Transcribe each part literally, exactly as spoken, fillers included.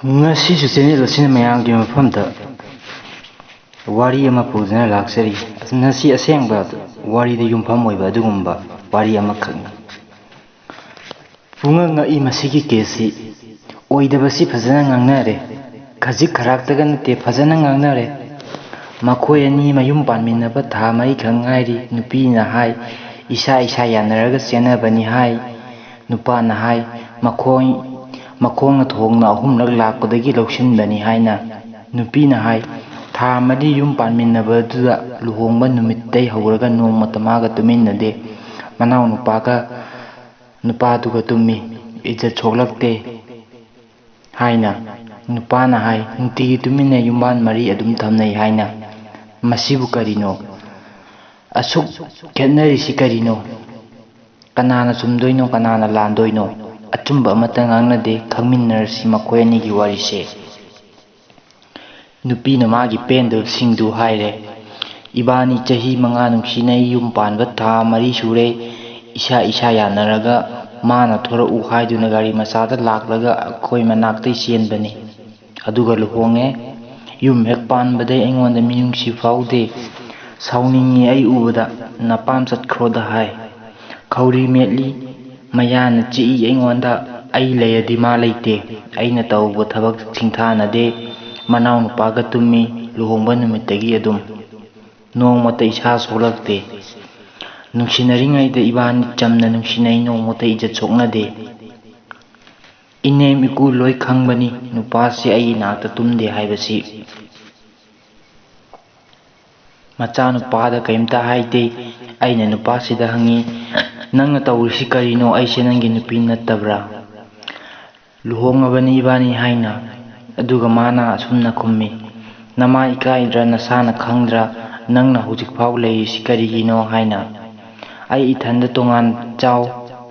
ꯉꯁꯤꯁꯨ ꯆꯦꯅꯦꯜ ꯑꯁꯤꯅ ꯃꯌꯥꯝꯒꯤ ꯃꯐꯝꯗ ꯋꯥꯔꯤ ꯑꯃ ꯄꯨꯗꯨꯅ ꯂꯥꯛꯆꯔꯤ꯫ ꯉꯁꯤ ꯑꯁꯦꯡꯕ ꯋꯥꯔꯤꯗ ꯌꯨꯝꯐꯝ ꯑꯣꯏꯕ ꯑꯗꯨꯒꯨꯝꯕ ꯋꯥꯔꯤ ꯑꯃꯈꯛꯅꯤ꯫ ꯄꯨꯡꯉꯛ ꯉꯛꯏ ꯃꯁꯤꯒꯤ ꯀꯦꯁꯁꯤ꯫ ꯑꯣꯏꯗꯕꯁꯤ ꯐꯖꯅ ꯉꯥꯡꯅꯔꯦ꯫ ꯈꯖꯤꯛ ꯈꯔꯥꯛꯇꯒ ꯅꯠꯇꯦ, ꯐꯖꯅ ꯉꯥꯡꯅꯔꯦ꯫ ꯃꯈꯣꯏ ꯑꯅꯤ ꯃꯌꯨꯝ ꯄꯥꯟꯃꯤꯟꯅꯕ ꯊꯥ ꯃꯔꯤꯈꯛ ꯉꯥꯏꯔꯤ꯫ ꯅꯨꯄꯤꯅ ꯍꯥꯏ, "ꯏꯁꯥ ꯏꯁꯥ ꯌꯥꯅꯔꯒ ꯆꯦꯟꯅꯕꯅꯤ" ꯍꯥꯏ꯫ ꯅꯨꯄꯥꯅ ꯍꯥꯏ, "ꯃꯈꯣꯏ ꯃꯈꯣꯡꯅ ꯊꯣꯡꯅ ꯑꯍꯨꯝꯂꯛ ꯂꯥꯛꯄꯗꯒꯤ ꯂꯧꯁꯤꯟꯕꯅꯤ" ꯍꯥꯏꯅ꯫ ꯅꯨꯄꯤꯅ ꯍꯥꯏ, "ꯊꯥ ꯑꯃꯗꯤ ꯌꯨꯝ ꯄꯥꯟꯃꯤꯟꯅꯕꯗꯨꯗ ꯂꯨꯍꯣꯡꯕ ꯅꯨꯃꯤꯠꯇꯩ ꯍꯧꯔꯒ ꯅꯣꯡꯃꯇ ꯃꯥꯒ ꯇꯨꯃꯤꯟꯅꯗꯦ꯫ ꯃꯅꯥꯎꯅꯨꯄꯥꯒ ꯅꯨꯄꯥꯗꯨꯒ ꯇꯨꯝꯃꯤ꯫ ꯏꯖꯠ ꯁꯣꯛꯂꯛꯇꯦ" ꯍꯥꯏꯅ꯫ ꯅꯨꯄꯥꯅ ꯍꯥꯏ, "ꯅꯨꯡꯇꯤꯒꯤ ꯇꯨꯃꯤꯟꯅ ꯌꯨꯝꯕꯥꯟ ꯃꯔꯤ ꯑꯗꯨꯝ ꯊꯝꯅꯩ" ꯍꯥꯏꯅ꯫ ꯃꯁꯤꯕꯨ ꯀꯔꯤꯅꯣ? ꯑꯁꯨꯛ ꯈꯦꯠꯅꯔꯤꯁꯤ ꯀꯔꯤꯅꯣ? ꯀꯅꯥꯅ ꯆꯨꯝꯗꯣꯏꯅꯣ, ꯀꯅꯥꯅ ꯂꯥꯟꯗꯣꯏꯅꯣ? ꯑꯆꯨꯝꯕ ꯑꯃꯠꯇ ꯉꯥꯡꯅꯗꯦ꯫ ꯈꯪꯃꯤꯟꯅꯔꯁꯤ ꯃꯈꯣꯏ ꯑꯅꯤꯒꯤ ꯋꯥꯔꯤꯁꯦ꯫ ꯅꯨꯄꯤꯅ ꯃꯥꯒꯤ ꯄꯦꯟꯗꯕꯁꯤꯡꯗꯨ ꯍꯥꯏꯔꯦ, "ꯏꯕꯥꯅꯤ ꯆꯍꯤ ꯃꯉꯥ ꯅꯨꯡꯁꯤꯅꯩ, ꯌꯨꯝ ꯄꯥꯟꯕ ꯊꯥ ꯃꯔꯤ ꯁꯨꯔꯦ, ꯏꯁꯥ ꯏꯁꯥ ꯌꯥꯅꯔꯒ ꯃꯥꯅ ꯊꯣꯔꯛꯎ ꯍꯥꯏꯗꯨꯅ ꯒꯥꯔꯤ ꯃꯆꯥꯗ ꯂꯥꯛꯂꯒ ꯑꯩꯈꯣꯏ ꯃꯅꯥꯛꯇꯩ ꯆꯦꯟꯕꯅꯤ꯫ ꯑꯗꯨꯒ ꯂꯨꯍꯣꯡꯉꯦ꯫ ꯌꯨꯝ ꯍꯦꯛ ꯄꯥꯟꯕꯗꯩ ꯑꯩꯉꯣꯟꯗ ꯃꯤꯅꯨꯡꯁꯤ ꯐꯥꯎꯗꯦ꯫ ꯁꯥꯎꯅꯤꯡꯉꯤ ꯑꯩ ꯎꯕꯗ꯫ ꯅꯄꯥꯝ ꯆꯠꯈ꯭ꯔꯣꯗ" ꯍꯥꯏ꯫ ꯈꯧꯔꯤ ꯃꯦꯠꯂꯤ, ꯃꯌꯥꯅ ꯆꯤꯛꯏ ꯑꯩꯉꯣꯟꯗ꯫ ꯑꯩ ꯂꯩꯔꯗꯤ ꯃꯥ ꯂꯩꯇꯦ꯫ ꯑꯩꯅ ꯇꯧꯕ ꯊꯕꯛ ꯁꯤꯡꯊꯥꯅꯗꯦ꯫ ꯃꯅꯥꯎꯅꯨꯄꯥꯒ ꯇꯨꯝꯃꯤ, ꯂꯨꯍꯣꯡꯕ ꯅꯨꯃꯤꯠꯇꯒꯤ ꯑꯗꯨꯝ꯫ ꯅꯣꯡꯃꯇ ꯏꯁꯥ ꯁꯣꯛꯂꯛꯇꯦ꯫ ꯅꯨꯡꯁꯤꯅꯔꯤꯉꯩꯗ ꯏꯕꯥꯅꯤ ꯆꯝꯅ ꯅꯨꯡꯁꯤꯅꯩ, ꯅꯣꯡꯃꯇ ꯏꯖꯠ ꯁꯣꯛꯅꯗꯦ꯫ ꯏꯅꯦꯝ ꯏꯀꯨ ꯂꯣꯏ ꯈꯪꯕꯅꯤ ꯅꯨꯄꯥꯁꯤ ꯑꯩ ꯏꯅꯥꯛꯇ ꯇꯨꯝꯗꯦ ꯍꯥꯏꯕꯁꯤ꯫ ꯃꯆꯥꯅꯨꯄꯥꯗ ꯀꯔꯤꯝꯇ ꯍꯥꯏꯗꯦ꯫ ꯑꯩꯅ ꯅꯨꯄꯥꯁꯤꯗ ꯍꯪꯉꯤ, "ꯅꯪꯅ ꯇꯧꯔꯤꯁꯤ ꯀꯔꯤꯅꯣ? ꯑꯩꯁꯦ ꯅꯪꯒꯤ ꯅꯨꯄꯤ ꯅꯠꯇꯕ꯭ꯔꯥ? ꯂꯨꯍꯣꯡꯉꯕꯅꯤ ꯏꯕꯥꯅꯤ" ꯍꯥꯏꯅ꯫ ꯑꯗꯨꯒ ꯃꯥꯅ ꯑꯁꯨꯝꯅ ꯈꯨꯝꯃꯤ, "ꯅꯃꯥ ꯏꯀꯥꯏꯗ꯭ꯔꯥ, ꯅꯁꯥꯅ ꯈꯪꯗ꯭ꯔꯥ, ꯅꯪꯅ ꯍꯧꯖꯤꯛꯐꯥꯎ ꯂꯩꯔꯤꯁꯤ ꯀꯔꯤꯒꯤꯅꯣ?" ꯍꯥꯏꯅ꯫ "ꯑꯩ ꯏꯊꯟꯗ ꯇꯣꯉꯥꯟ ꯆꯥꯎ,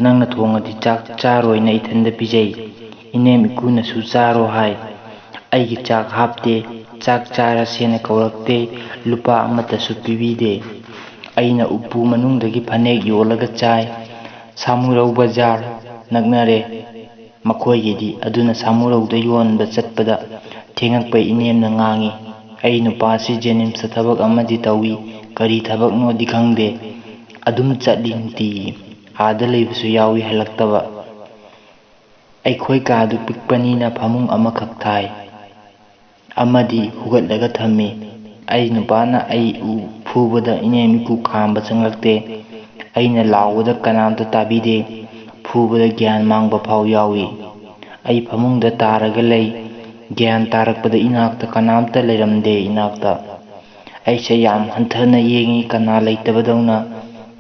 ꯅꯪꯅ ꯊꯣꯡꯉꯗꯤ ꯆꯥꯛ ꯆꯥꯔꯣꯏꯅ ꯏꯊꯟꯗ ꯄꯤꯖꯩ꯫ ꯏꯅꯦꯝ ꯏꯀꯨꯅꯁꯨ ꯆꯥꯔꯣ ꯍꯥꯏ꯫ ꯑꯩꯒꯤ ꯆꯥꯛ ꯍꯥꯞꯇꯦ, ꯆꯥꯛ ꯆꯥꯔꯁꯦꯅ ꯀꯧꯔꯛꯇꯦ, ꯂꯨꯄꯥ ꯑꯃꯠꯇꯁꯨ ꯄꯤꯕꯤꯗꯦ꯫ ꯑꯩꯅ ꯎꯄꯨ ꯃꯅꯨꯡꯗꯒꯤ ꯐꯅꯦꯛ ꯌꯣꯜꯂꯒ ꯆꯥꯏ꯫ ꯁꯥꯃꯨꯔꯧ ꯕꯖꯥꯔ ꯅꯛꯅꯔꯦ꯫ ꯃꯈꯣꯏꯒꯤꯗꯤ꯫ ꯑꯗꯨꯅ ꯁꯥꯃꯨꯔꯧꯗ ꯌꯣꯟꯕ ꯆꯠꯄꯗ ꯊꯦꯡꯉꯛꯄꯩ ꯏꯅꯦꯝꯅ ꯉꯥꯡꯉꯤ, "ꯑꯩ ꯅꯨꯄꯥꯁꯤ ꯖꯦꯅꯤꯝꯁꯇ ꯊꯕꯛ ꯑꯃꯗꯤ ꯇꯧꯏ, ꯀꯔꯤ ꯊꯕꯛꯅꯣꯗꯤ ꯈꯪꯗꯦ, ꯑꯗꯨꯝ ꯆꯠꯂꯤ ꯅꯨꯡꯇꯤꯒꯤ꯫ ꯑꯥꯗ ꯂꯩꯕꯁꯨ ꯌꯥꯎꯏ ꯍꯜꯂꯛꯇꯕ꯫ ꯑꯩꯈꯣꯏ ꯀꯥꯗꯨ ꯄꯤꯛꯄꯅꯤꯅ ꯐꯃꯨꯡ ꯑꯃꯈꯛ ꯊꯥꯏ, ꯑꯃꯗꯤ ꯍꯨꯒꯠꯂꯒ ꯊꯝꯃꯤ꯫ ꯑꯩ ꯅꯨꯄꯥꯅ ꯑꯩ ꯎ ꯐꯨꯕꯗ ꯏꯅꯦꯝ ꯏꯀꯨ ꯈꯥꯝꯕ ꯆꯪꯂꯛꯇꯦ꯫ ꯑꯩꯅ ꯂꯥꯎꯕꯗ ꯀꯅꯥꯝꯇ ꯇꯥꯕꯤꯗꯦ꯫ ꯐꯨꯕꯗ ꯒ꯭ꯌꯥꯟ ꯃꯥꯡꯕ ꯐꯥꯎ ꯌꯥꯎꯏ꯫ ꯑꯩ ꯐꯃꯨꯡꯗ ꯇꯥꯔꯒ ꯂꯩ꯫ ꯒ꯭ꯌꯥꯟ ꯇꯥꯔꯛꯄꯗ ꯏꯅꯥꯛꯇ ꯀꯅꯥꯝꯇ ꯂꯩꯔꯝꯗꯦ ꯏꯅꯥꯛꯇ꯫ ꯑꯩꯁꯦ ꯌꯥꯝ ꯍꯟꯊꯅ ꯌꯦꯡꯉꯤ, ꯀꯅꯥ ꯂꯩꯇꯕꯗꯧꯅ꯫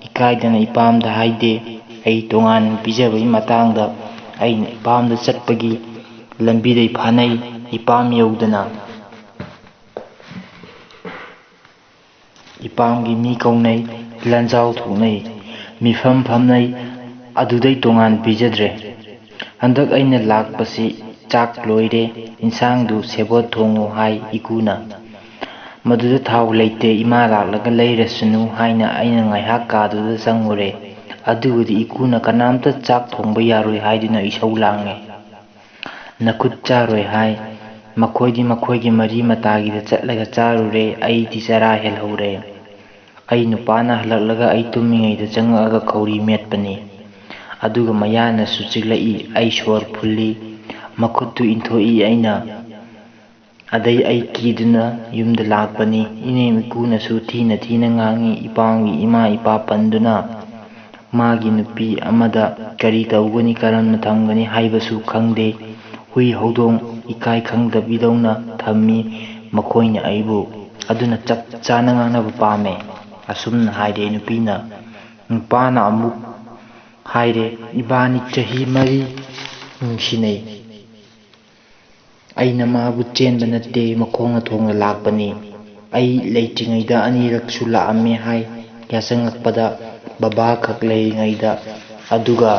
ꯏꯀꯥꯏꯗꯅ ꯏꯄꯥꯝꯗ ꯍꯥꯏꯗꯦ꯫ ꯑꯩ ꯇꯣꯉꯥꯟ ꯄꯤꯖꯕꯒꯤ ꯃꯇꯥꯡꯗ ꯑꯩꯅ ꯏꯄꯥꯝꯗ ꯆꯠꯄꯒꯤ ꯂꯝꯕꯤꯗꯩ ꯐꯥꯅꯩ꯫ ꯏꯄꯥꯝ ꯌꯧꯗꯅ ꯏꯄꯥꯝꯒꯤ ꯃꯤ ꯀꯧꯅꯩ, ꯂꯟꯖꯥꯎ ꯊꯣꯛꯅꯩ, ꯃꯤꯐꯝ ꯐꯝꯅꯩ, ꯑꯗꯨꯗꯩ ꯇꯣꯉꯥꯟ ꯄꯤꯖꯗ꯭ꯔꯦ꯫ ꯍꯟꯗꯛ ꯑꯩꯅ ꯂꯥꯛꯄꯁꯤ ꯆꯥꯛ ꯂꯣꯏꯔꯦ, ꯏꯟꯁꯥꯡꯗꯨ ꯁꯦꯕꯣꯠ ꯊꯣꯡꯉꯨ ꯍꯥꯏ ꯏꯀꯨꯅ꯫ ꯃꯗꯨꯗ ꯊꯥꯎ ꯂꯩꯇꯦ, ꯏꯃꯥ ꯂꯥꯛꯂꯒ ꯂꯩꯔꯁꯅꯨ ꯍꯥꯏꯅ ꯑꯩꯅ ꯉꯥꯏꯍꯥꯛ ꯀꯥꯗꯨꯗ ꯆꯪꯉꯨꯔꯦ꯫ ꯑꯗꯨꯕꯨꯗꯤ ꯏꯀꯨꯅ ꯀꯅꯥꯝꯇ ꯆꯥꯛ ꯊꯣꯡꯕ ꯌꯥꯔꯣꯏ ꯍꯥꯏꯗꯨꯅ ꯏꯁꯧ ꯂꯥꯡꯉꯦ꯫ "ꯅꯈꯨꯠ ꯆꯥꯔꯣꯏ" ꯍꯥꯏ꯫ ꯃꯈꯣꯏꯗꯤ ꯃꯈꯣꯏꯒꯤ ꯃꯔꯤ ꯃꯇꯥꯒꯤꯗ ꯆꯠꯂꯒ ꯆꯥꯔꯨꯔꯦ, ꯑꯩꯗꯤ ꯆꯔꯥ ꯍꯦꯜꯍꯧꯔꯦ꯫ ꯑꯩ ꯅꯨꯄꯥꯅ ꯍꯜꯂꯛꯂꯒ ꯑꯩ ꯇꯨꯝꯃꯤꯉꯩꯗ ꯆꯪꯉꯛꯑꯒ ꯈꯧꯔꯤ ꯃꯦꯠꯄꯅꯤ꯫ ꯑꯗꯨꯒ ꯃꯌꯥꯅꯁꯨ ꯆꯤꯛꯂꯛꯏ, ꯑꯩ ꯁꯣꯔ ꯐꯨꯜꯂꯤ꯫ ꯃꯈꯨꯠꯇꯨ ꯏꯟꯊꯣꯛꯏ ꯑꯩꯅ꯫ ꯑꯗꯩ ꯑꯩ ꯀꯤꯗꯨꯅ ꯌꯨꯝꯗ ꯂꯥꯛꯄꯅꯤ꯫ ꯏꯅꯦꯝ ꯏꯀꯨꯅꯁꯨ ꯊꯤꯅ ꯊꯤꯅ ꯉꯥꯡꯉꯤ, ꯏꯄꯥꯝꯒꯤ ꯏꯃꯥ ꯏꯄꯥ ꯄꯟꯗꯨꯅ꯫ ꯃꯥꯒꯤ ꯅꯨꯄꯤ ꯑꯃꯗ ꯀꯔꯤ ꯇꯧꯒꯅꯤ, ꯀꯔꯝꯅ ꯊꯝꯒꯅꯤ ꯍꯥꯏꯕꯁꯨ ꯈꯪꯗꯦ꯫ ꯍꯨꯏ ꯍꯧꯗꯣꯡ ꯏꯀꯥꯏ ꯈꯪꯗꯕꯤꯗꯧꯅ ꯊꯝꯃꯤ ꯃꯈꯣꯏꯅ ꯑꯩꯕꯨ꯫ ꯑꯗꯨꯅ ꯆꯞ ꯆꯥꯅ ꯉꯥꯡꯅꯕ ꯄꯥꯝꯃꯦ꯫ ꯑꯁꯨꯝꯅ ꯍꯥꯏꯔꯦ ꯅꯨꯄꯤꯅ꯫ ꯅꯨꯄꯥꯅ ꯑꯃꯨꯛ ꯍꯥꯏꯔꯦ, "ꯏꯕꯥꯅꯤ ꯆꯍꯤ ꯃꯔꯤ ꯅꯨꯡꯁꯤꯅꯩ꯫ ꯑꯩꯅ ꯃꯥꯕꯨ ꯆꯦꯟꯕ ꯅꯠꯇꯦ, ꯃꯈꯣꯡꯅ ꯊꯣꯡꯅ ꯂꯥꯛꯄꯅꯤ꯫ ꯑꯩ ꯂꯩꯇ꯭ꯔꯤꯉꯩꯗ ꯑꯅꯤꯔꯛꯁꯨ ꯂꯥꯛꯑꯝꯃꯦ" ꯍꯥꯏ꯫ ꯌꯥꯆꯪꯉꯛꯄꯗ ꯕꯕꯥ ꯈꯛ ꯂꯩꯔꯤꯉꯩꯗ꯫ ꯑꯗꯨꯒ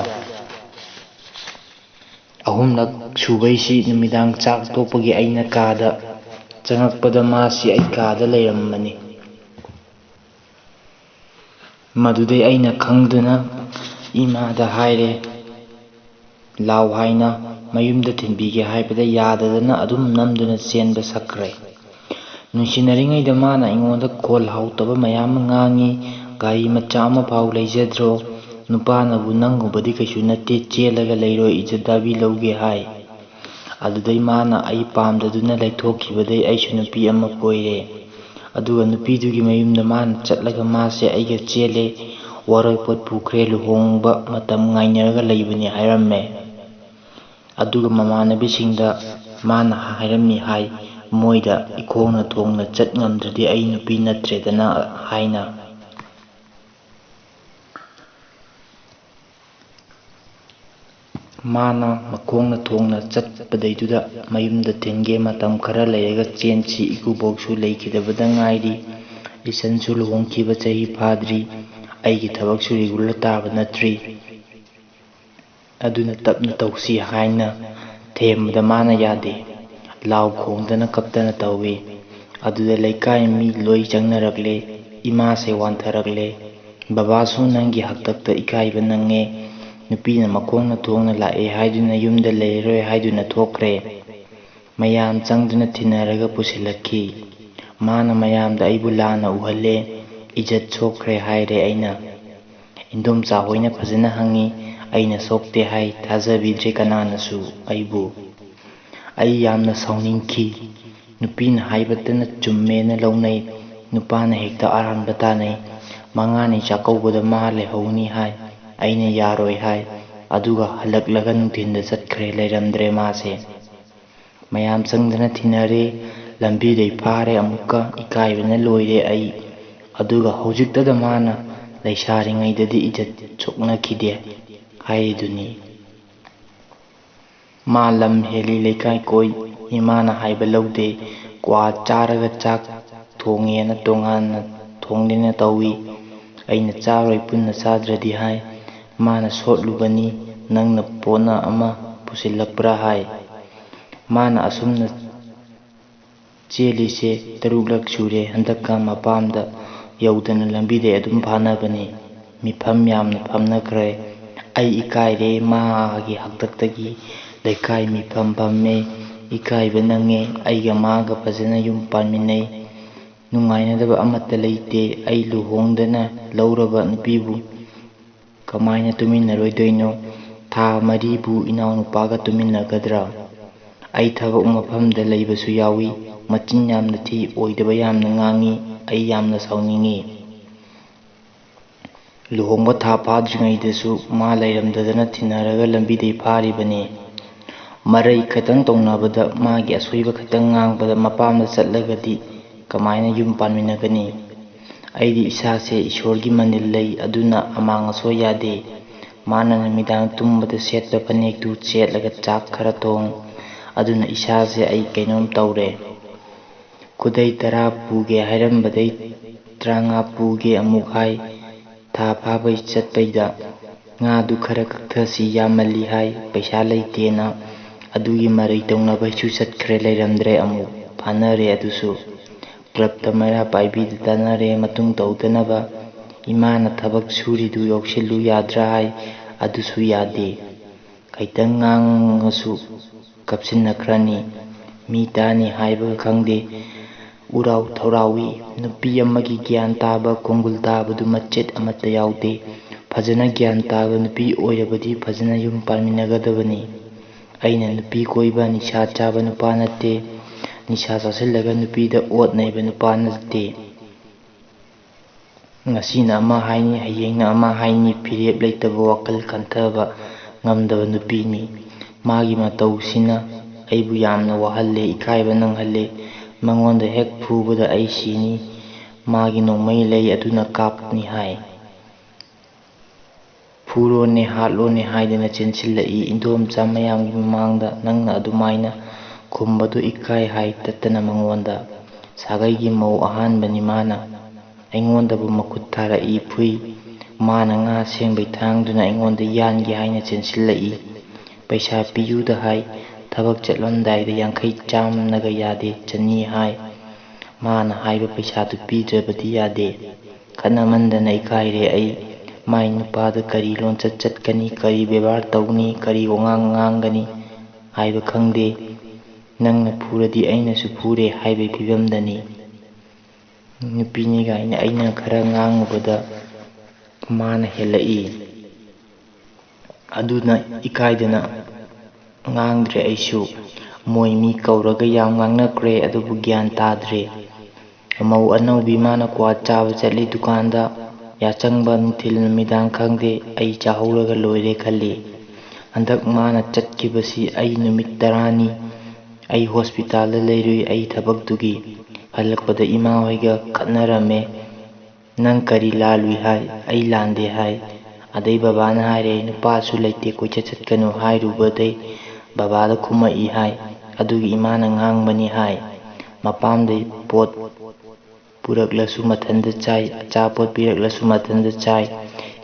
ꯑꯍꯨꯝꯂꯛ ꯁꯨꯕꯩꯁꯤ ꯅꯨꯃꯤꯗꯥꯡ ꯆꯥꯛ ꯇꯣꯛꯄꯒꯤ ꯑꯩꯅ ꯀꯥꯗ ꯆꯪꯉꯛꯄꯗ ꯃꯥꯁꯤ ꯑꯩ ꯀꯥꯗ ꯂꯩꯔꯝꯕꯅꯤ꯫ ꯃꯗꯨꯗꯩ ꯑꯩꯅ ꯈꯪꯗꯨꯅ ꯏꯃꯥꯗ ꯍꯥꯏꯔꯦ꯫ ꯂꯥꯎ ꯍꯥꯏꯅ ꯃꯌꯨꯝꯗ ꯊꯤꯟꯕꯤꯒꯦ ꯍꯥꯏꯕꯗ ꯌꯥꯗꯗꯅ ꯑꯗꯨꯝ ꯅꯝꯗꯨꯅ ꯆꯦꯟꯕ ꯁꯛꯈ꯭ꯔꯦ꯫ ꯅꯨꯡꯁꯤꯅꯔꯤꯉꯩꯗ ꯃꯥꯅ ꯑꯩꯉꯣꯟꯗ ꯈꯣꯜ ꯍꯥꯎꯇꯕ ꯃꯌꯥꯝ ꯑꯃ ꯉꯥꯡꯉꯤ꯫ "ꯒꯥꯔꯤ ꯃꯆꯥ ꯑꯃ ꯐꯥꯎ ꯂꯩꯖꯗ꯭ꯔꯣ? ꯅꯨꯄꯥꯅꯕꯨ ꯅꯪꯒꯨꯝꯕꯗꯤ ꯀꯩꯁꯨ ꯅꯠꯇꯦ, ꯆꯦꯜꯂꯒ ꯂꯩꯔꯣ, ꯏꯖꯠ ꯗꯥꯕꯤ ꯂꯧꯒꯦ" ꯍꯥꯏ꯫ ꯑꯗꯨꯗꯩ ꯃꯥꯅ ꯑꯩ ꯄꯥꯝꯗꯗꯨꯅ ꯂꯩꯊꯣꯛꯈꯤꯕꯗꯩ ꯑꯩꯁꯨ ꯅꯨꯄꯤ ꯑꯃ ꯀꯣꯏꯔꯦ꯫ ꯑꯗꯨꯒ ꯅꯨꯄꯤꯗꯨꯒꯤ ꯃꯌꯨꯝꯗ ꯃꯥꯅ ꯆꯠꯂꯒ ꯃꯥꯁꯦ ꯑꯩꯒ ꯆꯦꯜꯂꯦ, ꯋꯥꯔꯣꯏꯄꯣꯠ ꯄꯨꯈ꯭ꯔꯦ, ꯂꯨꯍꯣꯡꯕ ꯃꯇꯝ ꯉꯥꯏꯅꯔꯒ ꯂꯩꯕꯅꯤ ꯍꯥꯏꯔꯝꯃꯦ꯫ ꯑꯗꯨꯒ ꯃꯃꯥꯟꯅꯕꯤꯁꯤꯡꯗ ꯃꯥꯅ ꯍꯥꯏꯔꯝꯃꯤ ꯍꯥꯏ, "ꯃꯣꯏꯗ ꯏꯈꯣꯡꯅ ꯊꯣꯡꯅ ꯆꯠ ꯉꯝꯗ꯭ꯔꯗꯤ ꯑꯩ ꯅꯨꯄꯤ ꯅꯠꯇ꯭ꯔꯦꯗꯅ" ꯍꯥꯏꯅ꯫ ꯃꯥꯅ ꯃꯈꯣꯡꯅ ꯊꯣꯡꯅ ꯆꯠꯄꯗꯩꯗꯨꯗ ꯃꯌꯨꯝꯗ ꯊꯤꯟꯒꯦ, ꯃꯇꯝ ꯈꯔ ꯂꯩꯔꯒ ꯆꯦꯟꯁꯤ, ꯏꯀꯨꯕꯣꯛꯁꯨ ꯂꯩꯈꯤꯗꯕꯗ ꯉꯥꯏꯔꯤ, ꯏꯆꯟꯁꯨ ꯂꯨꯍꯣꯡꯈꯤꯕ ꯆꯍꯤ ꯐꯥꯗ꯭ꯔꯤ, ꯑꯩꯒꯤ ꯊꯕꯛꯁꯨ regular ꯇꯥꯕ ꯅꯠꯇ꯭ꯔꯤ, ꯑꯗꯨꯅ ꯇꯞꯅ ꯇꯧꯁꯤ ꯍꯥꯏꯅ ꯊꯦꯝꯕꯗ ꯃꯥꯅ ꯌꯥꯗꯦ꯫ ꯂꯥꯎ ꯈꯣꯡꯗꯅ ꯀꯞꯇꯅ ꯇꯧꯏ꯫ ꯑꯗꯨꯗ ꯂꯩꯀꯥꯏ ꯃꯤ ꯂꯣꯏ ꯆꯪꯅꯔꯛꯂꯦ꯫ ꯏꯃꯥꯁꯦ ꯋꯥꯟꯊꯔꯛꯂꯦ꯫ "ꯕꯕꯥꯁꯨ ꯅꯪꯒꯤ ꯍꯥꯛꯇꯛꯇ ꯏꯀꯥꯏꯕ ꯅꯪꯉꯦ꯫ ꯅꯨꯄꯤꯅ ꯃꯈꯣꯡꯅ ꯊꯣꯡꯅ ꯂꯥꯛꯑꯦ ꯍꯥꯏꯗꯨꯅ ꯌꯨꯝꯗ ꯂꯩꯔꯔꯣꯏ ꯍꯥꯏꯗꯨꯅ ꯊꯣꯛꯈ꯭ꯔꯦ꯫ ꯃꯌꯥꯝ ꯆꯪꯗꯨꯅ ꯊꯤꯟꯅꯔꯒ ꯄꯨꯁꯤꯜꯂꯛꯈꯤ꯫ ꯃꯥꯅ ꯃꯌꯥꯝꯗ ꯑꯩꯕꯨ ꯂꯥꯟꯅ ꯎꯍꯜꯂꯦ, ꯏꯖꯠ ꯁꯣꯛꯈ꯭ꯔꯦ" ꯍꯥꯏꯔꯦ ꯑꯩꯅ꯫ ꯏꯟꯗꯣꯝꯆꯥ ꯍꯣꯏꯅ ꯐꯖꯅ ꯍꯪꯉꯤ, ꯑꯩꯅ ꯁꯣꯛꯇꯦ ꯍꯥꯏ, ꯊꯥꯖꯕꯤꯗ꯭ꯔꯦ ꯀꯅꯥꯅꯁꯨ ꯑꯩꯕꯨ꯫ ꯑꯩ ꯌꯥꯝꯅ ꯁꯥꯎꯅꯤꯡꯈꯤ꯫ ꯅꯨꯄꯤꯅ ꯍꯥꯏꯕꯇꯅ ꯆꯨꯝꯃꯦꯅ ꯂꯧꯅꯩ, ꯅꯨꯄꯥꯅ ꯍꯦꯛꯇ ꯑꯔꯥꯟꯕ ꯇꯥꯅꯩ꯫ ꯃꯉꯥꯅꯤ ꯆꯥꯛꯀꯧꯕꯗ ꯃꯥ ꯂꯩꯍꯧꯅꯤ ꯍꯥꯏ, ꯑꯩꯅ ꯌꯥꯔꯣꯏ ꯍꯥꯏ, ꯑꯗꯨꯒ ꯍꯜꯂꯛꯂꯒ ꯅꯨꯡꯊꯤꯟꯗ ꯆꯠꯈ꯭ꯔꯦ, ꯂꯩꯔꯝꯗ꯭ꯔꯦ ꯃꯥꯁꯦ꯫ ꯃꯌꯥꯝ ꯆꯪꯗꯅ ꯊꯤꯅꯔꯦ꯫ ꯂꯝꯕꯤꯗꯩ ꯐꯥꯔꯦ ꯑꯃꯨꯛꯀ, ꯏꯀꯥꯏꯕꯅ ꯂꯣꯏꯔꯦ ꯑꯩ꯫ ꯑꯗꯨꯒ ꯍꯧꯖꯤꯛꯇꯗ ꯃꯥꯅ "ꯂꯩꯁꯥꯔꯤꯉꯩꯗꯗꯤ ꯏꯖꯠ ꯁꯣꯛꯅꯈꯤꯗꯦ" ꯍꯥꯏꯔꯤꯗꯨꯅꯤ꯫ ꯃꯥ ꯂꯝ ꯍꯦꯜꯂꯤ, ꯂꯩꯀꯥꯏ ꯀꯣꯏ, ꯏꯃꯥꯅ ꯍꯥꯏꯕ ꯂꯧꯗꯦ꯫ ꯀ꯭ꯋꯥ ꯆꯥꯔꯒ ꯆꯥꯛ ꯊꯣꯡꯉꯦꯅ ꯇꯣꯉꯥꯟꯅ ꯊꯣꯡꯗꯦꯅ ꯇꯧꯏ꯫ ꯑꯩꯅ "ꯆꯥꯔꯣꯏ, ꯄꯨꯟꯅ ꯆꯥꯗ꯭ꯔꯗꯤ" ꯍꯥꯏ꯫ ꯃꯥꯅ "ꯁꯣꯠꯂꯨꯕꯅꯤ, ꯅꯪꯅ ꯄꯣꯠꯅ ꯑꯃ ꯄꯨꯁꯤꯜꯂꯛꯄ꯭ꯔꯥ" ꯍꯥꯏ꯫ ꯃꯥꯅ ꯑꯁꯨꯝꯅ ꯆꯦꯜꯂꯤꯁꯦ ꯇꯔꯨꯛꯂꯛ ꯁꯨꯔꯦ꯫ ꯍꯟꯗꯛꯀ ꯃꯄꯥꯝꯗ ꯌꯧꯗꯅ ꯂꯝꯕꯤꯗꯩ ꯑꯗꯨꯝ ꯐꯥꯅꯕꯅꯤ꯫ ꯃꯤꯐꯝ ꯌꯥꯝꯅ ꯐꯝꯅꯈ꯭ꯔꯦ꯫ ꯑꯩ ꯏꯀꯥꯏꯔꯦ꯫ ꯃꯥꯒꯤ ꯍꯥꯛꯇꯛꯇꯒꯤ ꯂꯩꯀꯥꯏ ꯃꯤꯐꯝ ꯐꯝꯃꯦ꯫ ꯏꯀꯥꯏꯕ ꯅꯪꯉꯦ꯫ ꯑꯩꯒ ꯃꯥꯒ ꯐꯖꯅ ꯌꯨꯝ ꯄꯥꯟꯃꯤꯟꯅꯩ꯫ ꯅꯨꯡꯉꯥꯏꯅꯗꯕ ꯑꯃꯠꯇ ꯂꯩꯇꯦ꯫ ꯑꯩ ꯂꯨꯍꯣꯡꯗꯅ ꯂꯧꯔꯕ ꯅꯨꯄꯤꯕꯨ ꯀꯃꯥꯏꯅ ꯇꯨꯃꯤꯟꯅꯔꯣꯏꯗꯣꯏꯅꯣ? ꯊꯥ ꯃꯔꯤꯕꯨ ꯏꯅꯥꯎꯅꯨꯄꯥꯒ ꯇꯨꯃꯤꯟꯅꯒꯗ꯭ꯔꯥ? ꯑꯩ ꯊꯕꯛ ꯃꯐꯝꯗ ꯂꯩꯕꯁꯨ ꯌꯥꯎꯏ꯫ ꯃꯆꯤꯟ ꯌꯥꯝꯅ ꯊꯤ, ꯑꯣꯏꯗꯕ ꯌꯥꯝꯅ ꯉꯥꯡꯏ꯫ ꯑꯩ ꯌꯥꯝꯅ ꯁꯥꯎꯅꯤꯡꯏ꯫ ꯂꯨꯍꯣꯡꯕ ꯊꯥ ꯐꯥꯗ꯭ꯔꯤꯉꯩꯗꯁꯨ ꯃꯥ ꯂꯩꯔꯝꯗꯗꯅ ꯊꯤꯟꯅꯔꯒ ꯂꯝꯕꯤꯗꯩ ꯐꯥꯔꯤꯕꯅꯤ꯫ ꯃꯔꯩ ꯈꯤꯇꯪ ꯇꯧꯅꯕꯗ, ꯃꯥꯒꯤ ꯑꯁꯣꯏꯕ ꯈꯤꯇꯪ ꯉꯥꯡꯕꯗ ꯃꯄꯥꯝꯗ ꯆꯠꯂꯒꯗꯤ ꯀꯃꯥꯏꯅ ꯌꯨꯝ ꯄꯥꯟꯃꯤꯟꯅꯒꯅꯤ? ꯑꯩꯗꯤ ꯏꯁꯥꯁꯦ ꯏꯁꯣꯔꯒꯤ ꯃꯅꯤꯜ ꯂꯩ, ꯑꯗꯨꯅ ꯑꯃꯥꯡ ꯑꯁꯣꯏ ꯌꯥꯗꯦ꯫ ꯃꯥꯅ ꯅꯨꯃꯤꯗꯥꯡ ꯇꯨꯝꯕꯗ ꯁꯦꯠꯄ ꯐꯅꯦꯛꯇꯨ ꯁꯦꯠꯂꯒ ꯆꯥꯛ ꯈꯔ ꯊꯣꯡ, ꯑꯗꯨꯅ ꯏꯁꯥꯁꯦ ꯑꯩ ꯀꯩꯅꯣꯝ ꯇꯧꯔꯦ꯫ ꯈꯨꯗꯩ ꯇꯔꯥ ꯄꯨꯒꯦ ꯍꯥꯏꯔꯝꯕꯗꯩ ꯇꯔꯥꯃꯉꯥ ꯄꯨꯒꯦ ꯑꯃꯨꯛ ꯍꯥꯏ꯫ ꯊꯥ ꯐꯥꯕꯩ ꯆꯠꯄꯩꯗ ꯉꯥꯗꯨ ꯈꯔ ꯀꯛꯊꯁꯤ, ꯌꯥꯝꯃꯜꯂꯤ ꯍꯥꯏ, ꯄꯩꯁꯥ ꯂꯩꯇꯦꯅ꯫ ꯑꯗꯨꯒꯤ ꯃꯔꯩ ꯇꯧꯅꯕꯩꯁꯨ ꯆꯠꯈ꯭ꯔꯦ, ꯂꯩꯔꯝꯗ꯭ꯔꯦ, ꯑꯃꯨꯛ ꯐꯥꯅꯔꯦ꯫ ꯑꯗꯨꯁꯨ ꯀ꯭ꯂꯕꯇ ꯃꯩꯔꯥ ꯄꯥꯏꯕꯤꯗ ꯇꯥꯟꯅꯔꯦ, ꯃꯇꯨꯡ ꯇꯧꯗꯅꯕ꯫ ꯏꯃꯥꯅ ꯊꯕꯛ ꯁꯨꯔꯤꯗꯨ ꯌꯥꯎꯁꯤꯜꯂꯨ ꯌꯥꯗ꯭ꯔꯥ ꯍꯥꯏ, ꯑꯗꯨꯁꯨ ꯌꯥꯗꯦ꯫ ꯈꯤꯇꯪ ꯉꯥꯡꯉꯁꯨ ꯀꯥꯞꯁꯤꯟꯅꯈ꯭ꯔꯅꯤ꯫ ꯃꯤ ꯇꯥꯅꯤ ꯍꯥꯏꯕꯒ ꯈꯪꯗꯦ꯫ ꯎꯔꯥꯎ ꯊꯧꯔꯥꯎꯏ꯫ ꯅꯨꯄꯤ ꯑꯃꯒꯤ ꯒ꯭ꯌꯥꯟ ꯇꯥꯕ, ꯀꯣꯡꯒꯨꯜ ꯇꯥꯕꯗꯨ ꯃꯆꯦꯠ ꯑꯃꯠꯇ ꯌꯥꯎꯗꯦ꯫ ꯐꯖꯅ ꯒ꯭ꯌꯥꯟ ꯇꯥꯕ ꯅꯨꯄꯤ ꯑꯣꯏꯔꯕꯗꯤ ꯐꯖꯅ ꯌꯨꯝ ꯄꯥꯟꯃꯤꯟꯅꯒꯗꯕꯅꯤ꯫ ꯑꯩꯅ ꯅꯨꯄꯤ ꯀꯣꯏꯕ, ꯅꯤꯁꯥ ꯆꯥꯕ ꯅꯨꯄꯥ ꯅꯠꯇꯦ꯫ ꯅꯤꯁꯥ ꯆꯥꯁꯤꯜꯂꯒ ꯅꯨꯄꯤꯗ ꯑꯣꯠ ꯅꯩꯕ ꯅꯨꯄꯥ ꯅꯠꯇꯦ꯫ ꯉꯁꯤꯅ ꯑꯃ ꯍꯥꯏꯅꯤ, ꯍꯌꯦꯡꯅ ꯑꯃ ꯍꯥꯏꯅꯤ, ꯐꯤꯔꯦꯞ ꯂꯩꯇꯕ, ꯋꯥꯈꯜ ꯈꯟꯊꯕ ꯉꯝꯗꯕ ꯅꯨꯄꯤꯅꯤ꯫ ꯃꯥꯒꯤ ꯃꯇꯧꯁꯤꯅ ꯑꯩꯕꯨ ꯌꯥꯝꯅ ꯋꯥꯍꯜꯂꯦ, ꯏꯀꯥꯏꯕ ꯅꯪꯍꯜꯂꯦ꯫ ꯃꯉꯣꯟꯗ ꯍꯦꯛ ꯐꯨꯕꯗ ꯑꯩ ꯁꯤꯅꯤ꯫ ꯃꯥꯒꯤ ꯅꯣꯡꯃꯩ ꯂꯩ, ꯑꯗꯨꯅ ꯀꯥꯞꯅꯤ ꯍꯥꯏ꯫ ꯐꯨꯔꯣꯅꯦ, ꯍꯥꯠꯂꯣꯅꯦ ꯍꯥꯏꯗꯅ ꯆꯦꯟꯁꯤꯜꯂꯛꯏ꯫ ꯏꯟꯗꯣꯝꯆꯥ ꯃꯌꯥꯝꯒꯤ ꯃꯃꯥꯡꯗ ꯅꯪꯅ ꯑꯗꯨꯃꯥꯏꯅ ꯈꯨꯝꯕꯗꯨ ꯏꯀꯥꯏ ꯍꯥꯏ ꯇꯠꯇꯅ ꯃꯉꯣꯟꯗ꯫ ꯁꯥꯒꯩꯒꯤ ꯃꯧ ꯑꯍꯥꯟꯕꯅꯤ ꯃꯥꯅ꯫ ꯑꯩꯉꯣꯟꯗꯕꯨ ꯃꯈꯨꯠ ꯊꯥꯔꯛꯏ, ꯐꯨꯏ꯫ ꯃꯥꯅ ꯉꯥ ꯁꯦꯝꯕꯩ ꯊꯥꯡꯗꯨꯅ ꯑꯩꯉꯣꯟꯗ ꯌꯥꯟꯒꯦ ꯍꯥꯏꯅ ꯆꯦꯟꯁꯤꯜꯂꯛꯏ꯫ ꯄꯩꯁꯥ ꯄꯤꯌꯨꯗ ꯍꯥꯏ꯫ ꯊꯕꯛ ꯆꯠꯂꯝꯗꯥꯏꯗ ꯌꯥꯡꯈꯩ ꯆꯥꯝꯅꯒ ꯌꯥꯗꯦ, ꯆꯅꯤ ꯍꯥꯏ꯫ ꯃꯥꯅ ꯍꯥꯏꯕ ꯄꯩꯁꯥꯗꯨ ꯄꯤꯗ꯭ꯔꯕꯗꯤ ꯌꯥꯗꯦ꯫ ꯈꯠꯅꯃꯟꯗꯅ ꯏꯀꯥꯏꯔꯦ ꯑꯩ꯫ ꯃꯥꯏ ꯅꯨꯄꯥꯗ ꯀꯔꯤ ꯂꯣꯟꯆꯠ ꯆꯠꯀꯅꯤ, ꯀꯔꯤ ꯕꯦꯕꯥꯔ ꯇꯧꯅꯤ, ꯀꯔꯤ ꯋꯥꯉꯥꯡ ꯉꯥꯡꯒꯅꯤ ꯍꯥꯏꯕ ꯈꯪꯗꯦ꯫ ꯅꯪꯅ ꯐꯨꯔꯗꯤ ꯑꯩꯅꯁꯨ ꯐꯨꯔꯦ ꯍꯥꯏꯕꯒꯤ ꯐꯤꯕꯝꯗꯅꯤ꯫ ꯅꯨꯄꯤꯅꯤ ꯀꯥꯏꯅ ꯑꯩꯅ ꯈꯔ ꯉꯥꯡꯉꯨꯕꯗ ꯃꯥꯅ ꯍꯦꯜꯂꯛꯏ꯫ ꯑꯗꯨꯅ ꯏꯀꯥꯏꯗꯅ ꯉꯥꯡꯗ꯭ꯔꯦ ꯑꯩꯁꯨ꯫ ꯃꯣꯏ ꯃꯤ ꯀꯧꯔꯒ ꯌꯥꯝ ꯉꯥꯡꯅꯈ꯭ꯔꯦ, ꯑꯗꯨꯕꯨ ꯒ꯭ꯌꯥꯟ ꯇꯥꯗ꯭ꯔꯦ꯫ ꯃꯧ ꯑꯅꯧꯕꯤ ꯃꯥꯅ ꯀ꯭ꯋꯥ ꯆꯥꯕ ꯆꯠꯂꯤ ꯗꯨꯀꯥꯟꯗ꯫ ꯌꯥꯆꯪꯕ ꯅꯨꯡꯊꯤꯜ ꯅꯨꯃꯤꯗꯥꯡ ꯈꯪꯗꯦ, ꯑꯩ ꯆꯥꯍꯧꯔꯒ ꯂꯣꯏꯔꯦ ꯈꯜꯂꯤ꯫ ꯍꯟꯗꯛ ꯃꯥꯅ ꯆꯠꯈꯤꯕꯁꯤ ꯑꯩ ꯅꯨꯃꯤꯠ ꯇꯔꯥꯅꯤ ꯑꯩ ꯍꯣꯁꯄꯤꯇꯥꯜꯗ ꯂꯩꯔꯨꯏ꯫ ꯑꯩ ꯊꯕꯛꯇꯨꯒꯤ ꯍꯜꯂꯛꯄꯗ ꯏꯃꯥ ꯍꯣꯏꯒ ꯈꯠꯅꯔꯝꯃꯦ꯫ "ꯅꯪ ꯀꯔꯤ ꯂꯥꯜꯂꯨꯏ?" ꯍꯥꯏ꯫ "ꯑꯩ ꯂꯥꯟꯗꯦ" ꯍꯥꯏ꯫ ꯑꯗꯩ ꯕꯕꯥꯅ ꯍꯥꯏꯔꯦ, "ꯅꯨꯄꯥꯁꯨ ꯂꯩꯇꯦ, ꯀꯣꯏꯆꯠ ꯆꯠꯀꯅꯨ" ꯍꯥꯏꯔꯨꯕꯗꯩ ꯕꯕꯥꯗ ꯀꯨꯝꯃꯛꯏ ꯍꯥꯏ꯫ ꯑꯗꯨꯒꯤ ꯏꯃꯥꯅ ꯉꯥꯡꯕꯅꯤ ꯍꯥꯏ꯫ ꯃꯄꯥꯝꯗꯩ ꯄꯣꯠ ꯄꯨꯔꯛꯂꯁꯨ ꯃꯊꯟꯗ ꯆꯥꯏ, ꯑꯆꯥꯄꯣꯠ ꯄꯤꯔꯛꯂꯁꯨ ꯃꯊꯟꯗ ꯆꯥꯏ꯫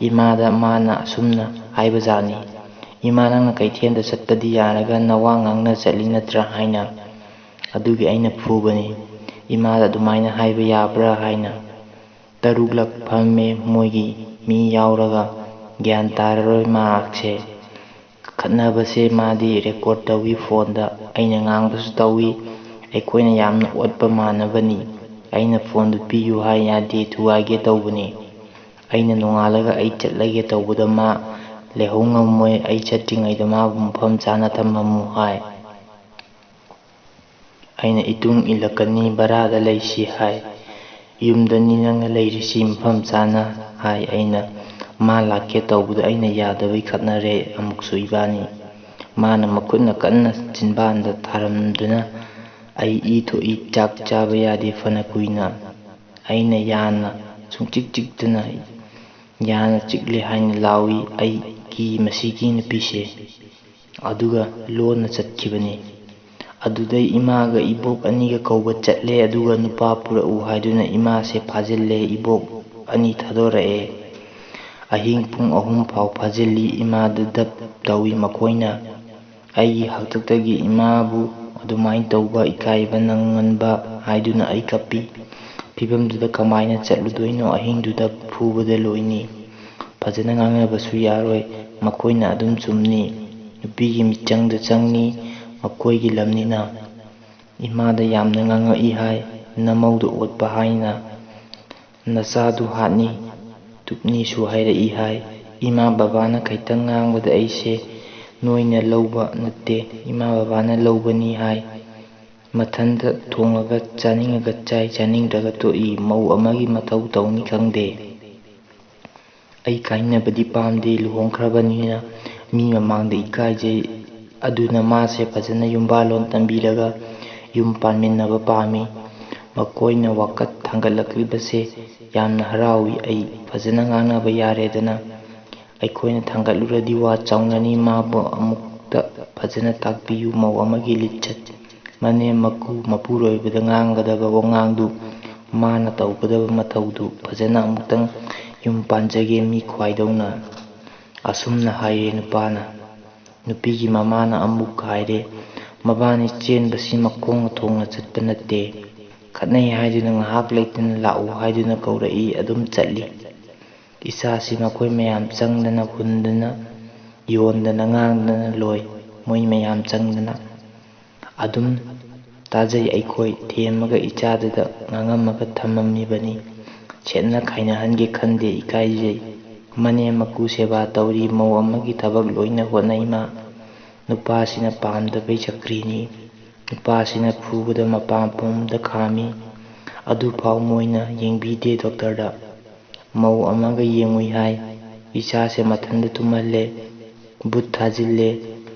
ꯏꯃꯥꯗ ꯃꯥꯅ ꯑꯁꯨꯝꯅ ꯍꯥꯏꯕꯖꯥꯠꯅꯤ, "ꯏꯃꯥ, ꯅꯪꯅ ꯀꯩꯊꯦꯜꯗ ꯆꯠꯄꯗꯤ ꯌꯥꯔꯒ ꯅꯋꯥ ꯉꯥꯡꯅ ꯆꯠꯂꯤ ꯅꯠꯇ꯭ꯔꯥ?" ꯍꯥꯏꯅ꯫ ꯑꯗꯨꯒꯤ ꯑꯩꯅ ꯐꯨꯕꯅꯤ꯫ ꯏꯃꯥꯗ ꯑꯗꯨꯃꯥꯏꯅ ꯍꯥꯏꯕ ꯌꯥꯕ꯭ꯔꯥ ꯍꯥꯏꯅ꯫ ꯇꯔꯨꯛꯂꯛ ꯐꯝꯃꯦ ꯃꯣꯏꯒꯤ ꯃꯤ ꯌꯥꯎꯔꯒ꯫ ꯒ꯭ꯌꯥꯟ ꯇꯥꯔꯔꯣꯏ ꯃꯍꯥꯛꯁꯦ꯫ ꯈꯠꯅꯕꯁꯦ ꯃꯥꯗꯤ ꯔꯦꯀꯣꯔꯠ ꯇꯧꯏ ꯐꯣꯟꯗ, ꯑꯩꯅ ꯉꯥꯡꯕꯁꯨ ꯇꯧꯏ꯫ ꯑꯩꯈꯣꯏꯅ ꯌꯥꯝꯅ ꯑꯣꯠꯄ ꯃꯥꯟꯅꯕꯅꯤ꯫ ꯑꯩꯅ ꯐꯣꯟꯗꯨ ꯄꯤꯌꯨ ꯍꯥꯏ ꯌꯥꯗꯦ, ꯊꯨꯒꯥꯏꯒꯦ ꯇꯧꯕꯅꯤ꯫ ꯑꯩꯅ ꯅꯣꯡꯉꯥꯜꯂꯒ ꯑꯩ ꯆꯠꯂꯒꯦ ꯇꯧꯕꯗ ꯃꯥ ꯂꯩꯍꯧ ꯉꯝꯃꯣꯏ, ꯑꯩ ꯆꯠꯇ꯭ꯔꯤꯉꯩꯗ ꯃꯥꯕꯨ ꯃꯐꯝ ꯆꯥꯅ ꯊꯝꯃꯝꯃꯨ ꯍꯥꯏ꯫ ꯑꯩꯅ ꯏꯇꯨꯡ ꯏꯜꯂꯛꯀꯅꯤ, ꯚꯔꯥꯗ ꯂꯩꯁꯤ ꯍꯥꯏ꯫ "ꯌꯨꯝꯗꯅꯤ ꯅꯪꯅ ꯂꯩꯔꯤꯁꯤ ꯃꯐꯝ ꯆꯥꯅ" ꯍꯥꯏ꯫ ꯑꯩꯅ ꯃꯥ ꯂꯥꯛꯀꯦ ꯇꯧꯕꯗ ꯑꯩꯅ ꯌꯥꯗꯕꯩ ꯈꯠꯅꯔꯦ ꯑꯃꯨꯛꯁꯨ ꯏꯕꯥꯅꯤ꯫ ꯃꯥꯅ ꯃꯈꯨꯠꯅ ꯀꯟꯅ ꯆꯤꯟꯕꯥꯟꯗ ꯊꯥꯔꯝꯗꯨꯅ ꯑꯩ ꯏ ꯊꯣꯛꯏ, ꯆꯥꯛ ꯆꯥꯕ ꯌꯥꯗꯦ ꯐꯅ ꯀꯨꯏꯅ꯫ ꯑꯩꯅ ꯌꯥꯅ ꯁꯨꯡꯆꯤꯛ ꯆꯤꯛꯇꯅ, "ꯌꯥꯅ ꯆꯤꯛꯂꯦ" ꯍꯥꯏꯅ ꯂꯥꯎꯏ꯫ ꯑꯩ ꯀꯤ ꯃꯁꯤꯒꯤ ꯅꯨꯄꯤꯁꯦ꯫ ꯑꯗꯨꯒ ꯂꯣꯟꯅ ꯆꯠꯈꯤꯕꯅꯤ꯫ ꯑꯗꯨꯗꯩ ꯏꯃꯥꯒ ꯏꯕꯣꯛ ꯑꯅꯤꯒ ꯀꯧꯕ ꯆꯠꯂꯦ, ꯑꯗꯨꯒ ꯅꯨꯄꯥ ꯄꯨꯔꯛꯎ ꯍꯥꯏꯗꯨꯅ ꯏꯃꯥꯁꯦ ꯐꯥꯖꯤꯜꯂꯦ, ꯏꯕꯣꯛ ꯑꯅꯤ ꯊꯥꯗꯣꯔꯛꯑꯦ꯫ ꯑꯍꯤꯡ ꯄꯨꯡ ꯑꯍꯨꯝ ꯐꯥꯎ ꯐꯥꯖꯤꯜꯂꯤ, ꯏꯃꯥꯗꯨ ꯗꯞ ꯇꯧꯏ ꯃꯈꯣꯏꯅ꯫ ꯑꯩꯒꯤ ꯍꯥꯛꯇꯛꯇꯒꯤ ꯏꯃꯥꯕꯨ ꯑꯗꯨꯃꯥꯏꯅ ꯇꯧꯕ ꯏꯀꯥꯏꯕ ꯅꯪꯍꯟꯕ ꯍꯥꯏꯗꯨꯅ ꯑꯩ ꯀꯞꯄꯤ꯫ ꯐꯤꯕꯝꯗꯨꯗ ꯀꯃꯥꯏꯅ ꯆꯠꯂꯨꯗꯣꯏꯅꯣ? ꯑꯍꯤꯡꯗꯨꯗ ꯐꯨꯕꯗ ꯂꯣꯏꯅꯤ꯫ ꯐꯖꯅ ꯉꯥꯡꯅꯕꯁꯨ ꯌꯥꯔꯣꯏ꯫ ꯃꯈꯣꯏꯅ ꯑꯗꯨꯝ ꯆꯨꯝꯅꯤ꯫ ꯅꯨꯄꯤꯒꯤ ꯃꯤꯆꯪꯗ ꯆꯪꯅꯤ꯫ ꯃꯈꯣꯏꯒꯤ ꯂꯝꯅꯤꯅ꯫ ꯏꯃꯥꯗ ꯌꯥꯝꯅ ꯉꯥꯡꯉꯛꯏ ꯍꯥꯏ꯫ ꯅꯃꯧꯗꯨ ꯑꯣꯠꯄ ꯍꯥꯏꯅ ꯅꯆꯥꯗꯨ ꯍꯥꯠꯅꯤ, ꯇꯨꯞꯅꯤꯁꯨ ꯍꯥꯏꯔꯛꯏ ꯍꯥꯏ꯫ ꯏꯃꯥ ꯕꯕꯥꯅ ꯈꯤꯇꯪ ꯉꯥꯡꯕꯗ ꯑꯩꯁꯦ ꯅꯣꯏꯅ ꯂꯧꯕ ꯅꯠꯇꯦ, ꯏꯃꯥ ꯕꯕꯥꯅ ꯂꯧꯕꯅꯤ ꯍꯥꯏ꯫ ꯃꯊꯟꯇ ꯊꯣꯡꯂꯒ ꯆꯥꯅꯤꯡꯉꯒ ꯆꯥꯏ, ꯆꯥꯅꯤꯡꯗ꯭ꯔꯒ ꯇꯣꯛꯏ꯫ ꯃꯧ ꯑꯃꯒꯤ ꯃꯊꯧ ꯇꯧꯅꯤ ꯈꯪꯗꯦ꯫ ꯑꯩ ꯀꯥꯏꯅꯕꯗꯤ ꯄꯥꯝꯗꯦ, ꯂꯨꯍꯣꯡꯈ꯭ꯔꯕꯅꯤꯅ ꯃꯤ ꯃꯃꯥꯡꯗ ꯏꯀꯥꯏꯖꯩ꯫ ꯑꯗꯨꯅ ꯃꯥꯁꯦ ꯐꯖꯅ ꯌꯨꯝꯕꯥꯜꯂꯣꯟ ꯇꯝꯕꯤꯔꯒ ꯌꯨꯝ ꯄꯥꯟꯃꯤꯟꯅꯕ ꯄꯥꯝꯃꯤ꯫ ꯃꯈꯣꯏꯅ ꯋꯥꯀꯠ ꯊꯥꯡꯒꯠꯂꯛꯂꯤꯕꯁꯦ ꯌꯥꯝꯅ ꯍꯔꯥꯎꯏ꯫ ꯑꯩ ꯐꯖꯅ ꯉꯥꯡꯅꯕ ꯌꯥꯔꯦꯗꯅ꯫ ꯑꯩꯈꯣꯏꯅ ꯊꯥꯡꯒꯠꯂꯨꯔꯗꯤ ꯋꯥ ꯆꯥꯎꯅꯅꯤ꯫ ꯃꯥꯕꯨ ꯑꯃꯨꯛꯇ ꯐꯖꯅ ꯇꯥꯛꯄꯤꯌꯨ꯫ ꯃꯧ ꯑꯃꯒꯤ ꯂꯤꯆꯠ, ꯃꯅꯦꯝ ꯃꯀꯨ ꯃꯄꯨꯔꯣꯏꯕꯗ ꯉꯥꯡꯒꯗꯕ ꯋꯥꯉꯥꯡꯗꯨ, ꯃꯥꯅ ꯇꯧꯒꯗꯕ ꯃꯊꯧꯗꯨ ꯐꯖꯅ ꯑꯃꯨꯛꯇꯪ ꯌꯨꯝ ꯄꯥꯟꯖꯒꯦ ꯃꯤ ꯈ꯭ꯋꯥꯏꯗꯧꯅ꯫ ꯑꯁꯨꯝꯅ ꯍꯥꯏꯔꯦ ꯅꯨꯄꯥꯅ꯫ ꯅꯨꯄꯤꯒꯤ ꯃꯃꯥꯅ ꯑꯃꯨꯛ ꯍꯥꯏꯔꯦ, ꯃꯕꯥꯅꯤ ꯆꯦꯟꯕꯁꯤ ꯃꯈꯣꯡꯅ ꯊꯣꯡꯅ ꯆꯠꯄ ꯅꯠꯇꯦ꯫ ꯈꯠꯅꯩ ꯍꯥꯏꯗꯨꯅ ꯉꯥꯏꯍꯥꯛ ꯂꯩꯇꯅ ꯂꯥꯛꯎ ꯍꯥꯏꯗꯨꯅ ꯀꯧꯔꯛꯏ, ꯑꯗꯨꯝ ꯆꯠꯂꯤ꯫ ꯏꯆꯥꯁꯤ ꯃꯈꯣꯏ ꯃꯌꯥꯝ ꯆꯪꯗꯅ ꯍꯨꯟꯗꯅ ꯌꯣꯟꯗꯅ ꯉꯥꯡꯗꯅ ꯂꯣꯏ꯫ ꯃꯣꯏ ꯃꯌꯥꯝ ꯆꯪꯗꯅ ꯑꯗꯨꯝ ꯇꯥꯖꯩ꯫ ꯑꯩꯈꯣꯏ ꯊꯦꯝꯃꯒ ꯏꯆꯥꯗꯨꯗ ꯉꯥꯡꯉꯝꯃꯒ ꯊꯝꯃꯝꯃꯤꯕꯅꯤ꯫ ꯁꯦꯠꯅ ꯈꯥꯏꯅꯍꯟꯒꯦ ꯈꯟꯗꯦ, ꯏꯀꯥꯏꯖꯩ꯫ ꯃꯅꯦꯝ ꯃꯀꯨ ꯁꯦꯕꯥ ꯇꯧꯔꯤ, ꯃꯧ ꯑꯃꯒꯤ ꯊꯕꯛ ꯂꯣꯏꯅ ꯍꯣꯠꯅꯩ ꯃꯥ꯫ ꯅꯨꯄꯥꯁꯤꯅ ꯄꯥꯝꯗꯕꯩ ꯆꯀ꯭ꯔꯤꯅꯤ꯫ ꯅꯨꯄꯥꯁꯤꯅ ꯐꯨꯕꯗ ꯃꯄꯥꯟ ꯄꯨꯝꯗ ꯈꯥꯝꯃꯤ꯫ ꯑꯗꯨꯐꯥꯎ ꯃꯣꯏꯅ ꯌꯦꯡꯕꯤꯗꯦ ꯗꯣꯛꯇꯔꯗ꯫ ꯃꯧ ꯑꯃꯒ ꯌꯦꯡꯉꯨꯏ ꯍꯥꯏ꯫ ꯏꯆꯥꯁꯦ ꯃꯊꯟꯗ ꯇꯨꯝꯍꯜꯂꯦ꯫ ꯕꯨꯠ ꯊꯥꯖꯤꯜꯂꯦ꯫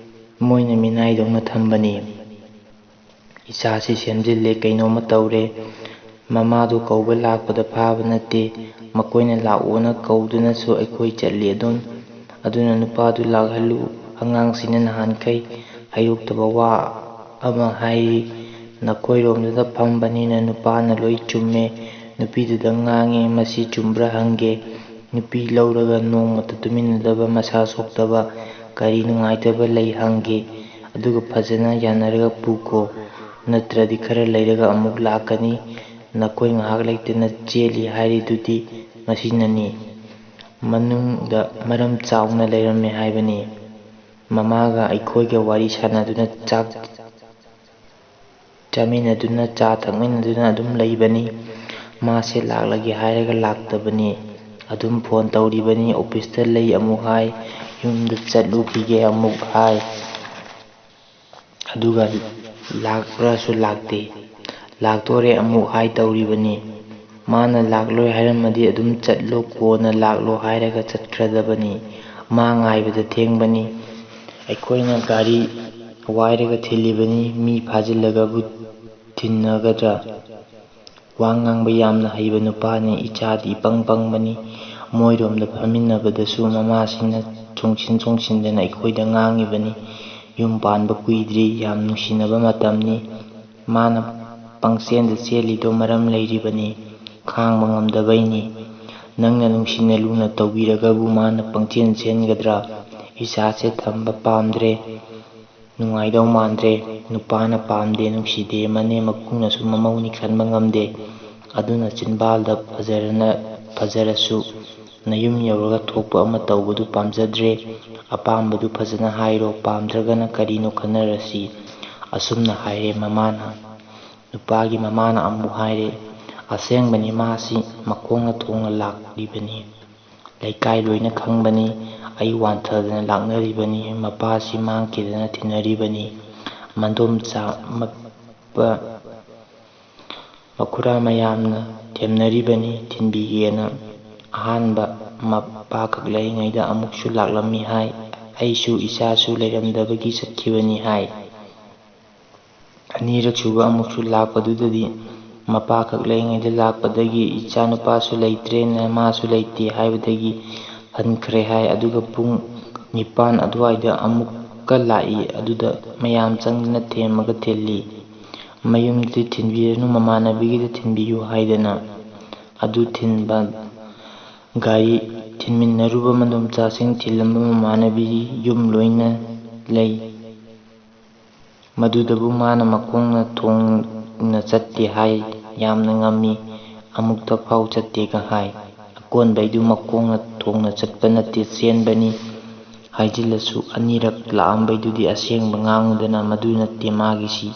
ꯃꯣꯏꯅ ꯃꯤꯅꯥꯏꯗꯧꯅ ꯊꯝꯕꯅꯤ꯫ ꯏꯆꯥꯁꯤ ꯁꯦꯝꯖꯤꯜꯂꯦ, ꯀꯩꯅꯣꯝꯃ ꯇꯧꯔꯦ꯫ ꯃꯃꯥꯗꯨ ꯀꯧꯕ ꯂꯥꯛꯄꯗ ꯐꯥꯕ ꯅꯠꯇꯦ꯫ ꯃꯈꯣꯏꯅ ꯂꯥꯛꯑꯣꯅ ꯀꯧꯗꯨꯅꯁꯨ ꯑꯩꯈꯣꯏ ꯆꯠꯂꯤ ꯑꯗꯨꯝ꯫ ꯑꯗꯨꯅ ꯅꯨꯄꯥꯗꯨ ꯂꯥꯛꯍꯜꯂꯨ꯫ ꯑꯉꯥꯡꯁꯤꯅ ꯅꯍꯥꯟꯈꯩ ꯍꯩꯔꯣꯛꯇꯕ ꯋꯥ ꯑꯃ ꯍꯥꯏꯔꯤ꯫ ꯅꯈꯣꯏꯔꯣꯝꯗꯨꯗ ꯐꯝꯕꯅꯤꯅ ꯅꯨꯄꯥꯅ ꯂꯣꯏ ꯆꯨꯝꯃꯦ꯫ ꯅꯨꯄꯤꯗꯨꯗ ꯉꯥꯡꯉꯦ, ꯃꯁꯤ ꯆꯨꯝꯕ꯭ꯔꯥ ꯍꯪꯒꯦ꯫ ꯅꯨꯄꯤ ꯂꯧꯔꯒ ꯅꯣꯡꯃꯇ ꯇꯨꯃꯤꯟꯅꯗꯕ, ꯃꯁꯥ ꯁꯣꯛꯇꯕ, ꯀꯔꯤ ꯅꯨꯡꯉꯥꯏꯇꯕ ꯂꯩ ꯍꯪꯒꯦ꯫ ꯑꯗꯨꯒ ꯐꯖꯅ ꯌꯥꯅꯔꯒ ꯄꯨꯈꯣ꯫ ꯅꯠꯇ꯭ꯔꯗꯤ ꯈꯔ ꯂꯩꯔꯒ ꯑꯃꯨꯛ ꯂꯥꯛꯀꯅꯤ꯫ ꯅꯈꯣꯏ ꯉꯥꯏꯍꯥꯛ ꯂꯩꯇꯅ ꯆꯦꯜꯂꯤ ꯍꯥꯏꯔꯤꯗꯨꯗꯤ ꯃꯁꯤꯅꯅꯤ꯫ ꯃꯅꯨꯡꯗ ꯃꯔꯝ ꯆꯥꯎꯅ ꯂꯩꯔꯝꯃꯦ ꯍꯥꯏꯕꯅꯤ꯫ ꯃꯃꯥꯒ ꯑꯩꯈꯣꯏꯒ ꯋꯥꯔꯤ ꯁꯥꯟꯅꯗꯨꯅ, ꯆꯥꯛ ꯆꯥꯃꯤꯟꯅꯗꯨꯅ, ꯆꯥ ꯊꯛꯃꯤꯟꯅꯗꯨꯅ ꯑꯗꯨꯝ ꯂꯩꯕꯅꯤ꯫ ꯃꯥꯁꯦ ꯂꯥꯛꯂꯒꯦ ꯍꯥꯏꯔꯒ ꯂꯥꯛꯇꯕꯅꯤ꯫ ꯑꯗꯨꯝ ꯐꯣꯟ ꯇꯧꯔꯤꯕꯅꯤ꯫ ꯑꯣꯐꯤꯁꯇ ꯂꯩ ꯑꯃꯨꯛ ꯍꯥꯏ, ꯌꯨꯝꯗ ꯆꯠꯂꯨꯈꯤꯒꯦ ꯑꯃꯨꯛ ꯍꯥꯏ꯫ ꯑꯗꯨꯒ ꯂꯥꯛꯄ꯭ꯔꯥꯁꯨ ꯂꯥꯛꯇꯦ꯫ ꯂꯥꯛꯇꯣꯔꯦ ꯑꯃꯨꯛ ꯍꯥꯏ ꯇꯧꯔꯤꯕꯅꯤ꯫ ꯃꯥꯅ ꯂꯥꯛꯂꯣꯏ ꯍꯥꯏꯔꯝꯃꯗꯤ ꯑꯗꯨꯝ ꯆꯠꯂꯣ, ꯀꯣꯟꯅ ꯂꯥꯛꯂꯣ ꯍꯥꯏꯔꯒ ꯆꯠꯈ꯭ꯔꯗꯕꯅꯤ꯫ ꯃꯥ ꯉꯥꯏꯕꯗ ꯊꯦꯡꯕꯅꯤ꯫ ꯑꯩꯈꯣꯏꯅ ꯒꯥꯔꯤ ꯋꯥꯏꯔꯒ ꯊꯤꯜꯂꯤꯕꯅꯤ꯫ ꯃꯤ ꯐꯥꯖꯤꯜꯂꯒꯕꯨ ꯊꯤꯟꯅꯒꯗ꯭ꯔꯥ? ꯋꯥ ꯉꯥꯡꯕ ꯌꯥꯝꯅ ꯍꯩꯕ ꯅꯨꯄꯥꯅꯤ꯫ ꯏꯆꯥꯗꯤ ꯏꯄꯪ ꯄꯪꯕꯅꯤ꯫ ꯃꯣꯏꯔꯣꯝꯗ ꯐꯝꯃꯤꯟꯅꯕꯗꯁꯨ ꯃꯃꯥꯁꯤꯅ ꯆꯣꯡꯁꯤꯟ ꯆꯣꯡꯁꯤꯟꯗꯅ ꯑꯩꯈꯣꯏꯗ ꯉꯥꯡꯉꯤꯕꯅꯤ꯫ ꯌꯨꯝ ꯄꯥꯟꯕ ꯀꯨꯏꯗ꯭ꯔꯤ, ꯌꯥꯝ ꯅꯨꯡꯁꯤꯅꯕ ꯃꯇꯝꯅꯤ꯫ ꯃꯥꯅ ꯄꯪꯆꯦꯟꯗ ꯆꯦꯜꯂꯤꯗꯣ ꯃꯔꯝ ꯂꯩꯔꯤꯕꯅꯤ, ꯈꯥꯡꯕ ꯉꯝꯗꯕꯩꯅꯤ꯫ ꯅꯪꯅ ꯅꯨꯡꯁꯤꯅ ꯂꯨꯅ ꯇꯧꯕꯤꯔꯒꯕꯨ ꯃꯥꯅ ꯄꯪꯆꯦꯟ ꯆꯦꯟꯒꯗ꯭ꯔꯥ? ꯏꯆꯥꯁꯦ ꯊꯝꯕ ꯄꯥꯝꯗ꯭ꯔꯦ, ꯅꯨꯡꯉꯥꯏꯗꯧ ꯃꯥꯟꯗ꯭ꯔꯦ꯫ ꯅꯨꯄꯥꯅ ꯄꯥꯝꯗꯦ, ꯅꯨꯡꯁꯤꯗꯦ, ꯃꯅꯦꯝ ꯃꯀꯨꯅꯁꯨ ꯃꯃꯧꯅꯤ ꯈꯟꯕ ꯉꯝꯗꯦ꯫ ꯑꯗꯨꯅ ꯆꯤꯟꯕꯥꯜꯗ ꯐꯖꯔꯅ-, ꯐꯖꯔꯁꯨ ꯅꯌꯨꯝ ꯌꯧꯔꯒ ꯊꯣꯛꯄ ꯑꯃ ꯇꯧꯕꯗꯨ ꯄꯥꯝꯖꯗ꯭ꯔꯦ꯫ ꯑꯄꯥꯝꯕꯗꯨ ꯐꯖꯅ ꯍꯥꯏꯔꯣ, ꯄꯥꯝꯗ꯭ꯔꯒꯅ ꯀꯔꯤꯅꯣ ꯈꯟꯅꯔꯁꯤ꯫ ꯑꯁꯨꯝꯅ ꯍꯥꯏꯔꯦ ꯃꯃꯥꯅ꯫ ꯅꯨꯄꯥꯒꯤ ꯃꯃꯥꯅ ꯑꯃꯨꯛ ꯍꯥꯏꯔꯦ, "ꯑꯁꯦꯡꯕꯅꯤ, ꯃꯥꯁꯤ ꯃꯈꯣꯡꯅ ꯊꯣꯡꯅ ꯂꯥꯛꯂꯤꯕꯅꯤ꯫ ꯂꯩꯀꯥꯏ ꯂꯣꯏꯅ ꯈꯪꯕꯅꯤ꯫ ꯑꯩ ꯋꯥꯟꯊꯗꯅ ꯂꯥꯛꯅꯔꯤꯕꯅꯤ꯫ ꯃꯄꯥꯁꯤ ꯃꯥꯡꯈꯤꯗꯅ ꯊꯤꯟꯅꯔꯤꯕꯅꯤ꯫ ꯃꯗꯣꯝꯆꯥ ꯃꯄ-, ꯃꯈꯨꯔꯥ ꯃꯌꯥꯝꯅ ꯊꯦꯝꯅꯔꯤꯕꯅꯤ, ꯊꯤꯟꯕꯤꯒꯦꯅ꯫ ꯑꯍꯥꯟꯕ ꯃꯄꯥ ꯈꯛ ꯂꯩꯔꯤꯉꯩꯗ ꯑꯃꯨꯛꯁꯨ ꯂꯥꯛꯂꯝꯃꯤ ꯍꯥꯏ꯫ ꯑꯩꯁꯨ ꯏꯆꯥꯁꯨ ꯂꯩꯔꯝꯗꯕꯒꯤ ꯆꯠꯈꯤꯕꯅꯤ ꯍꯥꯏ꯫ ꯑꯅꯤꯔꯛ ꯁꯨꯕ ꯑꯃꯨꯛꯁꯨ ꯂꯥꯛꯄꯗꯨꯗꯗꯤ ꯃꯄꯥ ꯈꯛ ꯂꯩꯔꯤꯉꯩꯗ ꯂꯥꯛꯄꯗꯒꯤ ꯏꯆꯥ ꯅꯨꯄꯥꯁꯨ ꯂꯩꯇ꯭ꯔꯦ, ꯅꯃꯥꯁꯨ ꯂꯩꯇꯦ ꯍꯥꯏꯕꯗꯒꯤ ꯍꯟꯈ꯭ꯔꯦ ꯍꯥꯏ꯫ ꯑꯗꯨꯒ ꯄꯨꯡ ꯅꯤꯄꯥꯟ ꯑꯗꯨꯋꯥꯏꯗ ꯑꯃꯨꯛꯀ ꯂꯥꯛꯏ꯫ ꯑꯗꯨꯗ ꯃꯌꯥꯝ ꯆꯪꯗꯅ ꯊꯦꯝꯃꯒ ꯊꯤꯜꯂꯤ꯫ ꯃꯌꯨꯝꯗꯤ ꯊꯤꯟꯕꯤꯔꯅꯨ, ꯃꯃꯥꯟꯅꯕꯤꯒꯤꯗ ꯊꯤꯟꯕꯤꯌꯨ ꯍꯥꯏꯗꯅ꯫ ꯑꯗꯨ ꯊꯤꯟꯕ ꯒꯥꯔꯤ ꯊꯤꯟꯃꯤꯟꯅꯔꯨꯕ ꯃꯗꯣꯝꯆꯥꯁꯤꯡ ꯊꯤꯜꯂꯝꯕ ꯃꯃꯥꯟꯅꯕꯤ ꯌꯨꯝ ꯂꯣꯏꯅ ꯂꯩ꯫ ꯃꯗꯨꯗꯕꯨ ꯃꯥꯅ ꯃꯈꯣꯡꯅ ꯊꯣꯡꯅ ꯆꯠꯇꯦ ꯍꯥꯏ, ꯌꯥꯝꯅ ꯉꯝꯃꯤ, ꯑꯃꯨꯛꯇ ꯐꯥꯎ ꯆꯠꯇꯦꯒ ꯍꯥꯏ꯫ ꯑꯀꯣꯟꯕꯩꯗꯨ ꯃꯈꯣꯡꯅ ꯈꯣꯡꯅ ꯆꯠꯄ ꯅꯠꯇꯦ, ꯆꯦꯟꯕꯅꯤ ꯍꯥꯏꯖꯤꯜꯂꯁꯨ ꯑꯅꯤꯔꯛ ꯂꯥꯛꯑꯝꯕꯩꯗꯨꯗꯤ ꯑꯁꯦꯡꯕ ꯉꯥꯡꯉꯨꯗꯅ꯫ ꯃꯗꯨ ꯅꯠꯇꯦ ꯃꯥꯒꯤꯁꯤ꯫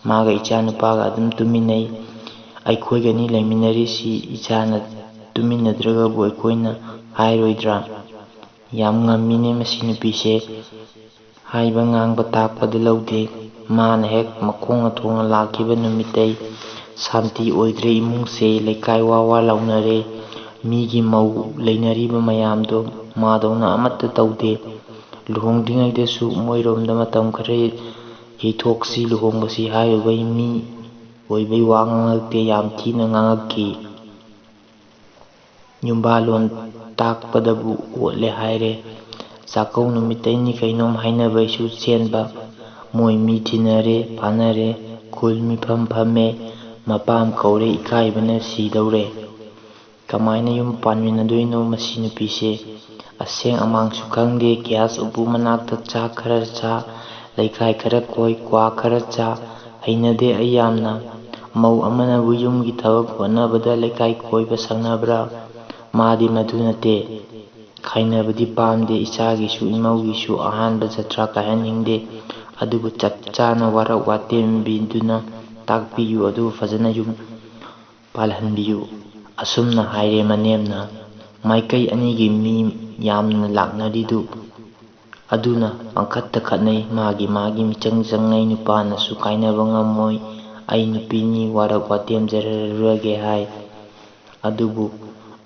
ꯃꯥꯒ ꯏꯆꯥ ꯅꯨꯄꯥꯒ ꯑꯗꯨꯝ ꯇꯨꯃꯤꯟꯅꯩ꯫ ꯑꯩꯈꯣꯏꯒꯅꯤ ꯂꯩꯃꯤꯟꯅꯔꯤꯁꯤ꯫ ꯏꯆꯥꯅ ꯇꯨꯃꯤꯟꯅꯗ꯭ꯔꯒꯕꯨ ꯑꯩꯈꯣꯏꯅ ꯍꯥꯏꯔꯣꯏꯗ꯭ꯔꯥ? ꯌꯥꯝ ꯉꯝꯃꯤꯅꯦ ꯃꯁꯤ ꯅꯨꯄꯤꯁꯦ꯫ ꯍꯥꯏꯕ ꯉꯥꯡꯕ ꯇꯥꯛꯄꯗ ꯂꯧꯗꯦ꯫ ꯃꯥꯅ ꯍꯦꯛ ꯃꯈꯣꯡꯅ ꯊꯣꯡꯅ ꯂꯥꯛꯈꯤꯕ ꯅꯨꯃꯤꯠꯇꯩ ꯁꯥꯟꯇꯤ ꯑꯣꯏꯗ꯭ꯔꯦ ꯏꯃꯨꯡꯁꯦ꯫ ꯂꯩꯀꯥꯏ ꯋꯥ ꯋꯥ ꯂꯥꯎꯅꯔꯦ꯫ ꯃꯤꯒꯤ ꯃꯧ ꯂꯩꯅꯔꯤꯕ ꯃꯌꯥꯝꯗꯣ ꯃꯥꯗꯧꯅ ꯑꯃꯠꯇ ꯇꯧꯗꯦ꯫ ꯂꯨꯍꯣꯡꯗ꯭ꯔꯤꯉꯩꯗꯁꯨ ꯃꯣꯏꯔꯣꯝꯗ ꯃꯇꯝ ꯈꯔ ꯌꯩꯊꯣꯛꯁꯤ, ꯂꯨꯍꯣꯡꯕꯁꯤ ꯍꯥꯏꯔꯨꯕꯩ ꯃꯤ ꯑꯣꯏꯕꯩ ꯋꯥ ꯉꯥꯡꯉꯛꯇꯦ, ꯌꯥꯝ ꯊꯤꯅ ꯉꯥꯡꯉꯛꯈꯤ꯫ ꯌꯨꯝꯕꯥꯂꯣꯟ ꯇꯥꯛꯄꯗꯕꯨ ꯑꯣꯠꯂꯦ ꯍꯥꯏꯔꯦ꯫ ꯆꯥꯛꯀꯧ ꯅꯨꯃꯤꯠꯇꯩꯅꯤ ꯀꯩꯅꯣꯝ ꯍꯥꯏꯅꯕꯩꯁꯨ ꯆꯦꯟꯕ꯫ ꯃꯣꯏ ꯃꯤ ꯊꯤꯅꯔꯦ, ꯐꯥꯅꯔꯦ, ꯈꯨꯜ ꯃꯤꯐꯝ ꯐꯝꯃꯦ, ꯃꯄꯥꯝ ꯀꯧꯔꯦ, ꯏꯀꯥꯏꯕꯅ ꯁꯤꯗꯧꯔꯦ꯫ ꯀꯃꯥꯏꯅ ꯌꯨꯝ ꯄꯥꯟꯃꯤꯟꯅꯗꯣꯏꯅꯣ ꯃꯁꯤ ꯅꯨꯄꯤꯁꯦ? ꯑꯁꯦꯡ ꯑꯃꯥꯡꯁꯨ ꯈꯪꯗꯦ, ꯒ꯭ꯌꯥꯁ ꯎꯄꯨ ꯃꯅꯥꯛꯇ ꯆꯥꯛ ꯈꯔ ꯆꯥ, ꯂꯩꯀꯥꯏ ꯈꯔ ꯀꯣꯏ, ꯀ꯭ꯋꯥ ꯈꯔ ꯆꯥ꯫ ꯍꯩꯅꯗꯦ ꯑꯩ ꯌꯥꯝꯅ꯫ ꯃꯧ ꯑꯃꯅꯕꯨ ꯌꯨꯝꯒꯤ ꯊꯕꯛ ꯍꯣꯠꯅꯕꯗ ꯂꯩꯀꯥꯏ ꯀꯣꯏꯕ ꯁꯪꯅꯕ꯭ꯔꯥ? ꯃꯥꯗꯤ ꯃꯗꯨ ꯅꯠꯇꯦ꯫ ꯈꯥꯏꯅꯕꯗꯤ ꯄꯥꯝꯗꯦ, ꯏꯆꯥꯒꯤꯁꯨ ꯏꯃꯧꯒꯤꯁꯨ ꯑꯍꯥꯟꯕ ꯖꯇ꯭ꯔꯥ ꯀꯥꯏꯍꯟꯅꯤꯡꯗꯦ꯫ ꯑꯗꯨꯕꯨ ꯆꯞ ꯆꯥꯅ ꯋꯥꯔꯛ ꯋꯥꯇꯦꯝꯕꯤꯗꯨꯅ ꯇꯥꯛꯄꯤꯌꯨ, ꯑꯗꯨꯒ ꯐꯖꯅ ꯌꯨꯝ ꯄꯥꯜꯍꯟꯕꯤꯌꯨ꯫ ꯑꯁꯨꯝꯅ ꯍꯥꯏꯔꯦ ꯃꯅꯦꯝꯅ꯫ ꯃꯥꯏꯀꯩ ꯑꯅꯤꯒꯤ ꯃꯤ ꯌꯥꯝꯅ ꯂꯥꯛꯅꯔꯤꯗꯨ ꯑꯗꯨꯅ ꯄꯪꯈꯠꯇ ꯈꯠꯅꯩ, ꯃꯥꯒꯤ ꯃꯥꯒꯤ ꯃꯤꯆꯪ ꯆꯪꯅꯩ꯫ ꯅꯨꯄꯥꯅꯁꯨ ꯀꯥꯏꯅꯕ ꯉꯝꯃꯣꯏ꯫ ꯑꯩ ꯅꯨꯄꯤꯅꯤ, ꯋꯥꯔꯛ ꯋꯥꯇꯦꯝꯖꯔꯔꯨꯔꯒꯦ ꯍꯥꯏ꯫ ꯑꯗꯨꯕꯨ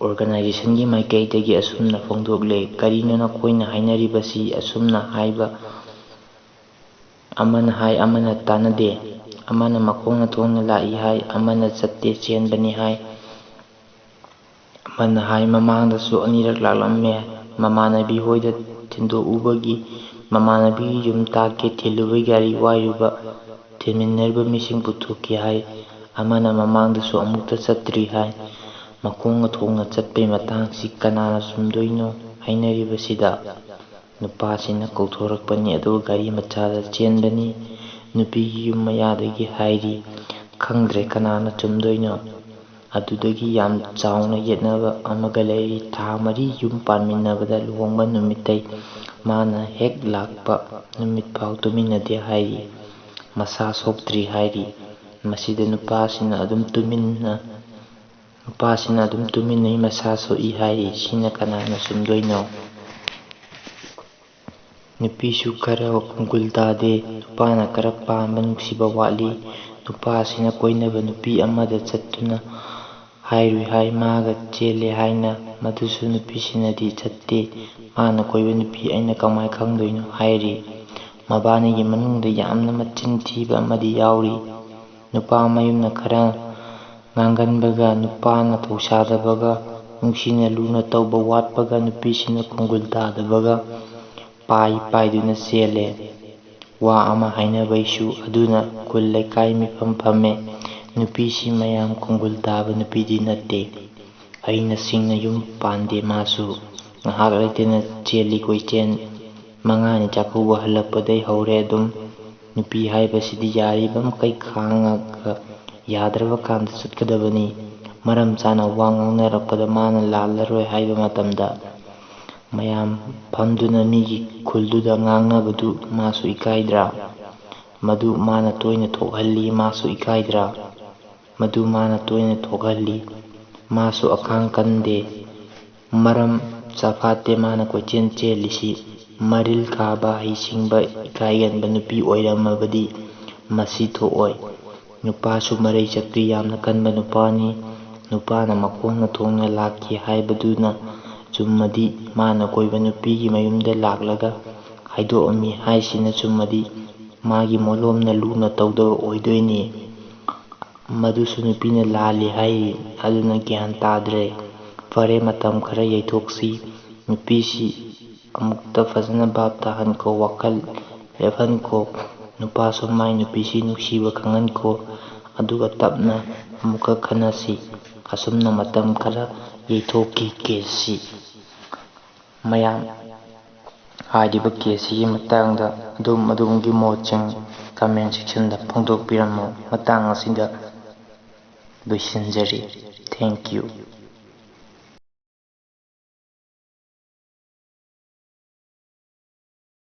organisationꯒꯤ ꯃꯥꯏꯀꯩꯗꯒꯤ ꯑꯁꯨꯝꯅ ꯐꯣꯡꯗꯣꯛꯂꯦ, "ꯀꯔꯤꯅꯣ ꯅꯈꯣꯏꯅ ꯍꯥꯏꯅꯔꯤꯕꯁꯤ?" ꯑꯁꯨꯝꯅ ꯍꯥꯏꯕ, ꯑꯃꯅ ꯍꯥꯏ, ꯑꯃꯅ ꯇꯥꯟꯅꯗꯦ꯫ ꯑꯃꯅ ꯃꯈꯣꯡꯅ ꯊꯣꯡꯅ ꯂꯥꯛꯏ ꯍꯥꯏ, ꯑꯃꯅ ꯆꯠꯇꯦ, ꯆꯦꯟꯕꯅꯤ ꯍꯥꯏ꯫ ꯑꯃꯅ ꯍꯥꯏ, ꯃꯃꯥꯡꯗꯁꯨ ꯑꯅꯤꯔꯛ ꯂꯥꯛꯂꯝꯃꯦ꯫ ꯃꯃꯥꯟꯅꯕꯤ ꯍꯣꯏꯗ ꯊꯤꯟꯗꯣꯛꯎꯕꯒꯤ ꯃꯃꯥꯟꯅꯕꯤꯒꯤ ꯌꯨꯝ ꯇꯥꯛꯀꯦ ꯊꯤꯜꯂꯨꯕꯒꯤ ꯒꯥꯔꯤ ꯋꯥꯏꯔꯨꯕ, ꯊꯤꯟꯃꯤꯟꯅꯔꯤꯕ ꯃꯤꯁꯤꯡ ꯄꯨꯊꯣꯛꯀꯦ ꯍꯥꯏ꯫ ꯑꯃꯅ ꯃꯃꯥꯡꯗꯁꯨ ꯑꯃꯨꯛꯇ ꯆꯠꯇ꯭ꯔꯤ ꯍꯥꯏ꯫ ꯃꯈꯣꯡꯅ ꯊꯣꯡꯅ ꯆꯠꯄꯩ ꯃꯇꯥꯡꯁꯤ ꯀꯅꯥꯅ ꯆꯨꯝꯗꯣꯏꯅꯣ ꯍꯥꯏꯅꯔꯤꯕꯁꯤꯗ? ꯅꯨꯄꯥꯁꯤꯅ ꯀꯧꯊꯣꯔꯛꯄꯅꯤ, ꯑꯗꯨꯒ ꯒꯥꯔꯤ ꯃꯆꯥꯗ ꯆꯦꯟꯕꯅꯤ꯫ ꯅꯨꯄꯤꯒꯤ ꯌꯨꯝ ꯃꯌꯥꯗꯒꯤ ꯍꯥꯏꯔꯤ, "ꯈꯪꯗ꯭ꯔꯦ ꯀꯅꯥꯅ ꯆꯨꯝꯗꯣꯏꯅꯣ?" ꯑꯗꯨꯗꯒꯤ ꯌꯥꯝ ꯆꯥꯎꯅ ꯌꯦꯠꯅꯕ ꯑꯃꯒ ꯂꯩꯔꯤ꯫ ꯊꯥ ꯃꯔꯤ ꯌꯨꯝ ꯄꯥꯟꯃꯤꯟꯅꯕꯗ ꯂꯨꯍꯣꯡꯕ ꯅꯨꯃꯤꯠꯇꯩ ꯃꯥꯅ ꯍꯦꯛ ꯂꯥꯛꯄ ꯅꯨꯃꯤꯠ ꯐꯥꯎ ꯇꯨꯃꯤꯟꯅꯗꯦ ꯍꯥꯏꯔꯤ꯫ ꯃꯁꯥ ꯁꯣꯛꯇ꯭ꯔꯤ ꯍꯥꯏꯔꯤ꯫ ꯃꯁꯤꯗ ꯅꯨꯄꯥꯁꯤꯅ ꯑꯗꯨꯝ ꯇꯨꯃꯤꯟꯅ ꯅꯨꯄꯥꯁꯤꯅ ꯑꯗꯨꯝ ꯇꯨꯃꯤꯟꯅꯩ, ꯃꯁꯥ ꯁꯣꯛꯏ ꯍꯥꯏꯔꯤ꯫ ꯁꯤꯅ ꯀꯅꯥꯅ ꯆꯨꯝꯗꯣꯏꯅꯣ? ꯅꯨꯄꯤꯁꯨ ꯈꯔ ꯈꯣꯡꯒꯨꯜ ꯇꯥꯗꯦ꯫ ꯅꯨꯄꯥꯅ ꯈꯔ ꯄꯥꯝꯕ ꯅꯨꯡꯁꯤꯕ ꯋꯥꯠꯂꯤ꯫ ꯅꯨꯄꯥꯁꯤꯅ ꯀꯣꯏꯅꯕ ꯅꯨꯄꯤ ꯑꯃꯗ ꯆꯠꯇꯨꯅ ꯍꯥꯏꯔꯨꯏ ꯍꯥꯏ, ꯃꯥꯒ ꯆꯦꯜꯂꯦ ꯍꯥꯏꯅ꯫ ꯃꯗꯨꯁꯨ ꯅꯨꯄꯤꯁꯤꯅꯗꯤ ꯆꯠꯇꯦ꯫ ꯃꯥꯅ ꯀꯣꯏꯕ ꯅꯨꯄꯤ ꯑꯩꯅ ꯀꯃꯥꯏ ꯈꯪꯗꯣꯏꯅꯣ ꯍꯥꯏꯔꯤ꯫ ꯃꯕꯥꯅꯤꯒꯤ ꯃꯅꯨꯡꯗ ꯌꯥꯝꯅ ꯃꯆꯤꯟ ꯊꯤꯕ ꯑꯃꯗꯤ ꯌꯥꯎꯔꯤ꯫ ꯅꯨꯄꯥ ꯃꯌꯨꯝꯅ ꯈꯔ ꯉꯥꯡꯒꯟꯕꯒ, ꯅꯨꯄꯥꯅ ꯊꯧꯁꯥꯗꯕꯒ, ꯅꯨꯡꯁꯤꯅ ꯂꯨꯅ ꯇꯧꯕ ꯋꯥꯠꯄꯒ ꯅꯨꯄꯤꯁꯤꯅ ꯈꯣꯡꯒꯨꯜ ꯇꯥꯗꯕꯒ ꯄꯥꯏ ꯄꯥꯏꯗꯨꯅ ꯆꯦꯜꯂꯦ꯫ ꯋꯥ ꯑꯃ ꯍꯥꯏꯅꯕꯩꯁꯨ ꯑꯗꯨꯅ ꯈꯨꯜ ꯂꯩꯀꯥꯏ ꯃꯤꯐꯝ ꯐꯝꯃꯦ꯫ ꯅꯨꯄꯤꯁꯤ ꯃꯌꯥꯝ ꯈꯣꯡꯒꯨꯜ ꯇꯥꯕ ꯅꯨꯄꯤꯗꯤ ꯅꯠꯇꯦ꯫ ꯍꯩꯅ ꯁꯤꯡꯅ ꯌꯨꯝ ꯄꯥꯟꯗꯦ ꯃꯥꯁꯨ꯫ ꯉꯥꯏꯍꯥꯛ ꯂꯩꯇꯅ ꯆꯦꯜꯂꯤ ꯀꯣꯏꯆꯦꯟ꯫ ꯃꯉꯥꯅꯤ ꯆꯥꯛꯀꯧꯕ ꯍꯜꯂꯛꯄꯗꯩ ꯍꯧꯔꯦ ꯑꯗꯨꯝ꯫ ꯅꯨꯄꯤ ꯍꯥꯏꯕꯁꯤꯗꯤ ꯌꯥꯔꯤꯕ ꯃꯈꯩ ꯈꯥꯡꯉꯒ ꯌꯥꯗ꯭ꯔꯕ ꯀꯥꯟꯗ ꯆꯠꯀꯗꯕꯅꯤ꯫ ꯃꯔꯝ ꯆꯥꯅ ꯋꯥ ꯉꯥꯡꯅꯔꯛꯄꯗ ꯃꯥꯅ ꯂꯥꯜꯂꯔꯣꯏ ꯍꯥꯏꯕ ꯃꯇꯝꯗ ꯃꯌꯥꯝ ꯐꯝꯗꯨꯅ ꯃꯤꯒꯤ ꯈꯨꯜꯗꯨꯗ ꯉꯥꯡꯅꯕꯗꯨ ꯃꯥꯁꯨ ꯏꯀꯥꯏꯗ꯭ꯔꯥ? ꯃꯗꯨ ꯃꯥꯅ ꯇꯣꯏꯅ ꯊꯣꯛꯍꯜꯂꯤ, ꯃꯥꯁꯨ ꯏꯀꯥꯏꯗ꯭ꯔꯥ? ꯃꯗꯨ ꯃꯥꯅ ꯇꯣꯏꯅ ꯊꯣꯛꯍꯜꯂꯤ꯫ ꯃꯥꯁꯨ ꯑꯈꯥꯡ ꯀꯟꯗꯦ꯫ ꯃꯔꯝ ꯆꯥꯐꯥꯠꯇꯦ ꯃꯥꯅ ꯀꯣꯏꯆꯦꯟ ꯆꯦꯜꯂꯤꯁꯤ꯫ ꯃꯔꯤꯜ ꯀꯥꯕ, ꯍꯩꯁꯤꯡꯕ, ꯏꯀꯥꯏꯒꯟꯕ ꯅꯨꯄꯤ ꯑꯣꯏꯔꯝꯃꯕꯗꯤ ꯃꯁꯤ ꯊꯣꯛꯑꯣꯏ꯫ ꯅꯨꯄꯥꯁꯨ ꯃꯔꯩ ꯆꯠꯄꯤ ꯌꯥꯝꯅ ꯀꯟꯕ ꯅꯨꯄꯥꯅꯤ꯫ ꯅꯨꯄꯥꯅ ꯃꯈꯣꯡꯅ ꯊꯣꯡꯅ ꯂꯥꯛꯈꯤ ꯍꯥꯏꯕꯗꯨꯅ ꯆꯨꯝꯃꯗꯤ, ꯃꯥꯅ ꯀꯣꯏꯕ ꯅꯨꯄꯤꯒꯤ ꯃꯌꯨꯝꯗ ꯂꯥꯛꯂꯒ ꯍꯥꯏꯗꯣꯛꯑꯝꯃꯤ ꯍꯥꯏꯁꯤꯅ ꯆꯨꯝꯃꯗꯤ, ꯃꯥꯒꯤ ꯃꯣꯂꯣꯝꯅ ꯂꯨꯅ ꯇꯧꯗꯕ ꯑꯣꯏꯗꯣꯏꯅꯤ꯫ ꯃꯗꯨꯁꯨ ꯅꯨꯄꯤꯅ ꯂꯥꯜꯂꯤ ꯍꯥꯏꯔꯤ꯫ ꯑꯗꯨꯅ ꯒ꯭ꯌꯥꯟ ꯇꯥꯗ꯭ꯔꯦ꯫ ꯐꯔꯦ, ꯃꯇꯝ ꯈꯔ ꯌꯩꯊꯣꯛꯁꯤ꯫ ꯅꯨꯄꯤꯁꯤ ꯑꯃꯨꯛꯇ ꯐꯖꯅ ꯚꯥꯞ ꯇꯥꯍꯟꯈꯣ, ꯋꯥꯈꯜ ꯂꯦꯞꯍꯟꯈꯣ꯫ ꯅꯨꯄꯥꯁꯨ ꯃꯥꯏ ꯅꯨꯄꯤꯁꯤ ꯅꯨꯡꯁꯤꯕ ꯈꯪꯍꯟꯈꯣ꯫ ꯑꯗꯨꯒ ꯇꯞꯅ ꯑꯃꯨꯛꯀ ꯈꯟꯅꯁꯤ꯫ ꯑꯁꯨꯝꯅ ꯃꯇꯝ ꯈꯔ ꯌꯩꯊꯣꯛꯈꯤ ꯀꯦꯁꯁꯤ꯫ ꯃꯌꯥꯝ, ꯍꯥꯏꯔꯤꯕ ꯀꯦꯁꯁꯤꯒꯤ ꯃꯇꯥꯡꯗ ꯑꯗꯣꯝ ꯑꯗꯣꯝꯒꯤ ꯃꯣꯠꯁꯤꯡ comment sectionꯗ ꯐꯣꯡꯗꯣꯛꯄꯤꯔꯝꯃꯨ꯫ ꯃꯇꯥꯡ ꯑꯁꯤꯗ ꯂꯣꯏꯁꯤꯟꯖꯔꯤ꯫ Thank you꯫